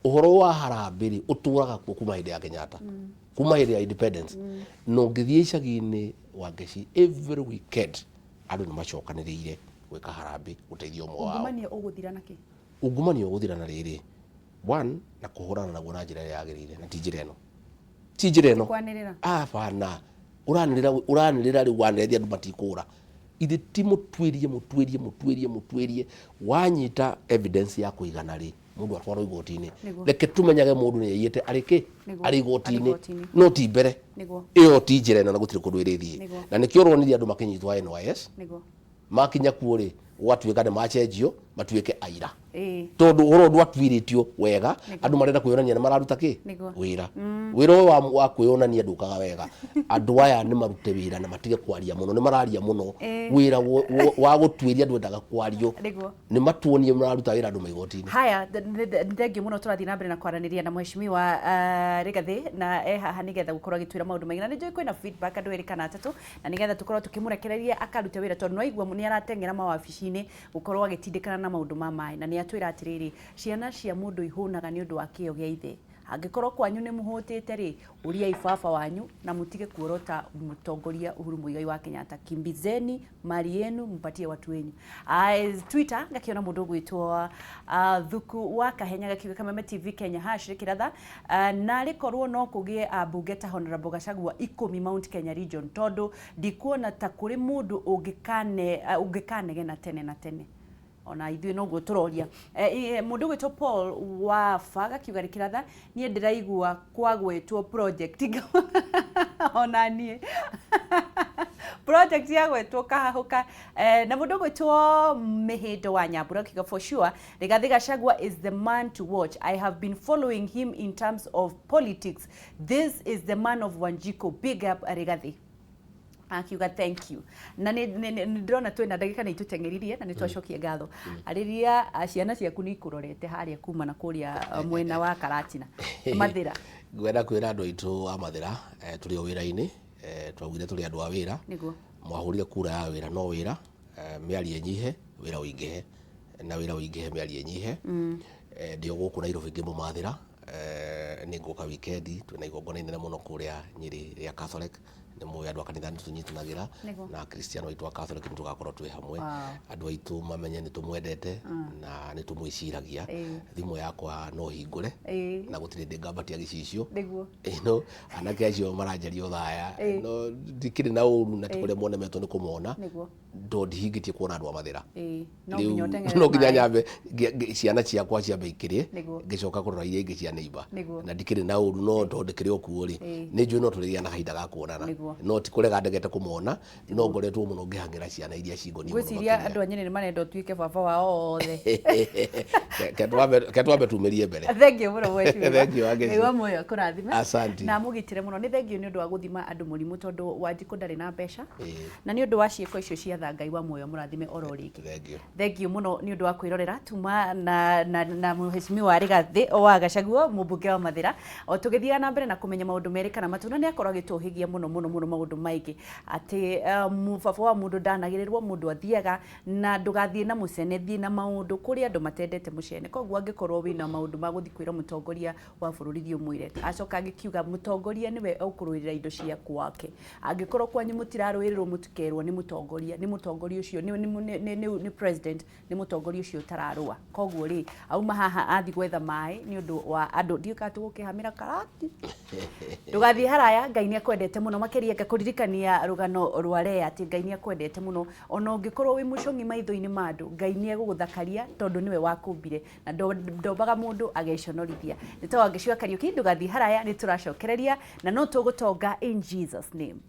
Ũhoro wa harambĩ rĩ, ũtũraga kuo kuma hĩndĩ ya Kenyatta, kuma hĩndĩ ya independence. Na ũngĩthiĩ icagi-inĩ wa Ngeci, every weekend andũ nĩ macokanĩrĩire gwĩka harambĩ gũteithia ũmwe wao.
Ungumania ũgũthira na kĩ?
Ungumania ũgũthira na rĩrĩ, one, na kũhũrana naguo na njĩra ĩrĩa yagĩrĩire, na ti njĩra ĩno, ti njĩra ĩno.
Kwanĩrĩra.
Abana, ũranĩrĩra, ũranĩrĩra rĩu, wanĩrĩra andũ matikũra. Ithe ti mũtuĩrie, mũtuĩrie, mũtuĩrie, mũtuĩrie, wanyita evidence ya kũigana rĩ, mũndũ atwarwo igoti-inĩ. Reke tũmenyage mũndũ nĩ aiyĩte arĩ kĩ, arĩ igoti-inĩ.
Igoti-inĩ.
No ti mbere. Ĩyo ti njĩra ĩno, na gũtirĩ kũndũ ĩrĩthiĩ. Na nĩkĩo ũronire andũ makĩnyitwo NYS, makinya kuo rĩ, gũgatuĩka nĩ machenjio matuĩke aira, tondũ ũhoro ũyũ ndwatuĩrĩtio wega. Andũ marenda kwĩyonania nĩ mararuta kĩ wĩra. Wĩra ũyũ wa kwĩyonania ndũkaga wega. Andũ aya nĩ marute wĩra na matige kwaria mũno, nĩ mararia mũno. Wĩra wa gũtuĩria ndwendaga kwario. Nĩ matuonie mararuta wĩra, andũ maigoti-inĩ.
Haya, nĩ thengiũ mũno. Tũrathiĩ na mbere na kwaranĩria na mheshimiwa Rigathĩ, na e haha nĩgetha gũkorwo agĩtwĩra maũndũ maingĩ, na nĩ njũĩ kwĩna feedback andũ erĩ kana atatũ, na nĩgetha tũkorwo tũkĩmũrekereria akarute wĩra, tondũ nĩwaigua nĩ arateng'era mawabici-inĩ gũkorwo agĩtindĩkana na maũndũ ma maĩ, na nĩ atwĩra atĩrĩrĩ, ciana cia mũndũ ihũnaga nĩ ũndũ wa kĩo gĩa ithe. Angĩkorwo kwanyu nĩ mũhũtĩte rĩ, ũriai baba wanyu na mũtige kuorota mũtongoria Uhuru Muigai wa Kenyatta. Kimbizeni mali yenu mpatie watu wenyu. Twitter ngakiona mũndũ ũgwĩtwo Thuku wa Kahenya gakiuga Kameme TV Kenya hash rĩkĩratha narĩ korwo no kũgĩe ambunge ta Honorable Gachagua 10 Mount Kenya region, tondũ ndikuona ta kũrĩ mũndũ ũngĩkanegena tene na tene. Ona ithuĩ noguo tũroria. Mũndũ ũgwĩtwo Paul Wafa agakiuga rĩkĩratha niĩ ndĩraigua kwagwetwo project ona niĩ project yagwetwo kahahũka. Na mũndũ ũgwĩtwo Mĩhĩndo wa Nyambura akiuga for sure Rigathi Gachagua is the man to watch. I have been following him in terms of politics. This is the man of Wanjiku. Big up Rigathi. Akiuga thank you. Na nĩ ndĩrona twĩna ndagĩka nĩ itũteng'eririe na nĩ twacokia ngatho. Arĩria ciana ciaku nĩ ikũrorete harĩa kuma na kũrĩa mwena wa Karatina. Mathĩra.
Ngwenda kwĩra andũ aitũ a Mathĩra, tũrĩ o wĩra-inĩ, twaugire tũrĩ andũ a wĩra.
Nĩguo.
Mwahũrire kura ya wĩra no wĩra, mĩario ĩnyihe, wĩra ũingĩhe, na wĩra ũingĩhe mĩario ĩnyihe. Ndĩ o gũkũ Nairobi ngĩmũmathĩra, nĩ ngũka wikendi, twĩna igongona inene mũno kũrĩa Nyĩrĩ rĩa Catholic. Nĩ mũĩ andũ a kanitha nĩ tũnyitanagĩra na Akristiano aitũ a Catholic nĩ tũgakorwo twĩ hamwe. Andũ aitũ mamenye nĩ tũmwendete na nĩ tũmwĩciragia. Thimũ yakwa no hingũre na gũtirĩ ndĩ ngambatia gĩcicio.
Nĩguo.
No anake acio maranjaria ũthaya, no ndikĩrĩ na ũru na ti kũrĩa monemetwo nĩ kũmona.
Nĩguo.
Tondũ ndihingĩtie kuona andũ a Mathĩra.
No nginya ũteng'ere
no nginya
maĩ.
Nyambe ciana ciakwa ciambe ikĩrĩe
Nĩguo.
ngĩcoka kũrora iria ingĩ cia neighbor.
Nĩguo.
Na ndikĩrĩ na ũru no tondũ ndĩkĩrĩ o kuo rĩ, nĩ njũĩ no tũrĩgĩa na kahinda ga kuonana.
Nĩguo.
No ti kũrega ndegete kũmona, no ngoretwo mũno ngĩhang'ĩra ciana iria cingoniĩ mũno
Ngwĩciria
makĩria.
andũ a Nyĩrĩ nĩ marenda ũtuĩke baba wao othe.
Ke twambe tumĩrie mbere.
Thank you mũno mheshimiwa.
Thank you, Wangeci.
Ngai wa muoyo akũrathime.
Asante.
Na amũgitĩre mũno. Nĩ thank you nĩ ũndũ wa gũthima andũ mũrimũ tondũ Wanjikũ ndarĩ na mbeca. Na nĩ ũndũ wa ciĩko icio cia tha Ngai wa muoyo mũrathime oro rĩngĩ.
Thank you.
Thank you mũno nĩ ũndũ wa kwĩrorera tuma na mheshimiwa Rigathi wa Gachagua mũmbunge wa Mathĩra o tũgĩthiaga na mbere na kũmenya maũndũ merĩ kana matũ na nĩ akorwo agĩtũhĩgia mũno mũno mũno maũndũ maingĩ atĩ mũbaba wa mũndũ ndanagĩrĩrwo mũndũ athiaga na ndũgathiĩ na mũcene thiĩ na maũndũ kũrĩ andũ matendete mũcene koguo angĩkorwo wĩna maũndũ ma gũthiĩ kwĩra mũtongoria wa bũrũri thiĩ ũmwĩre acoka agĩkiuga mũtongoria nĩwe ũkũrũĩrĩra indo cia kwake angĩkorwo kwanyu mũtirarũĩrĩrwo mũtikerwo nĩ mũtongoria nĩ mũtongoria ũcio nĩ president nĩ mũtongoria ũcio ũtararũa koguo rĩ auma haha athiĩ gwetha maĩ nĩ ũndũ wa andũ ndiũĩ kana tũgũkĩhamĩra Karati ndũgathiĩ haraya Ngai nĩ akwendete mũno makĩria ngakũririkania rũgano rwa Lea atĩ Ngai nĩ akwendete mũno ona ũngĩkorwo wĩ mũcong'i maitho-inĩ ma andũ Ngai nĩ egũgũthakaria tondũ nĩwe wakũmbire na ndombaga mũndũ ageconorithia nĩ ta Wangeci wa Kariũki ndũgathiĩ haraya nĩ tũracokereria na no tũgũtonga in Jesus name.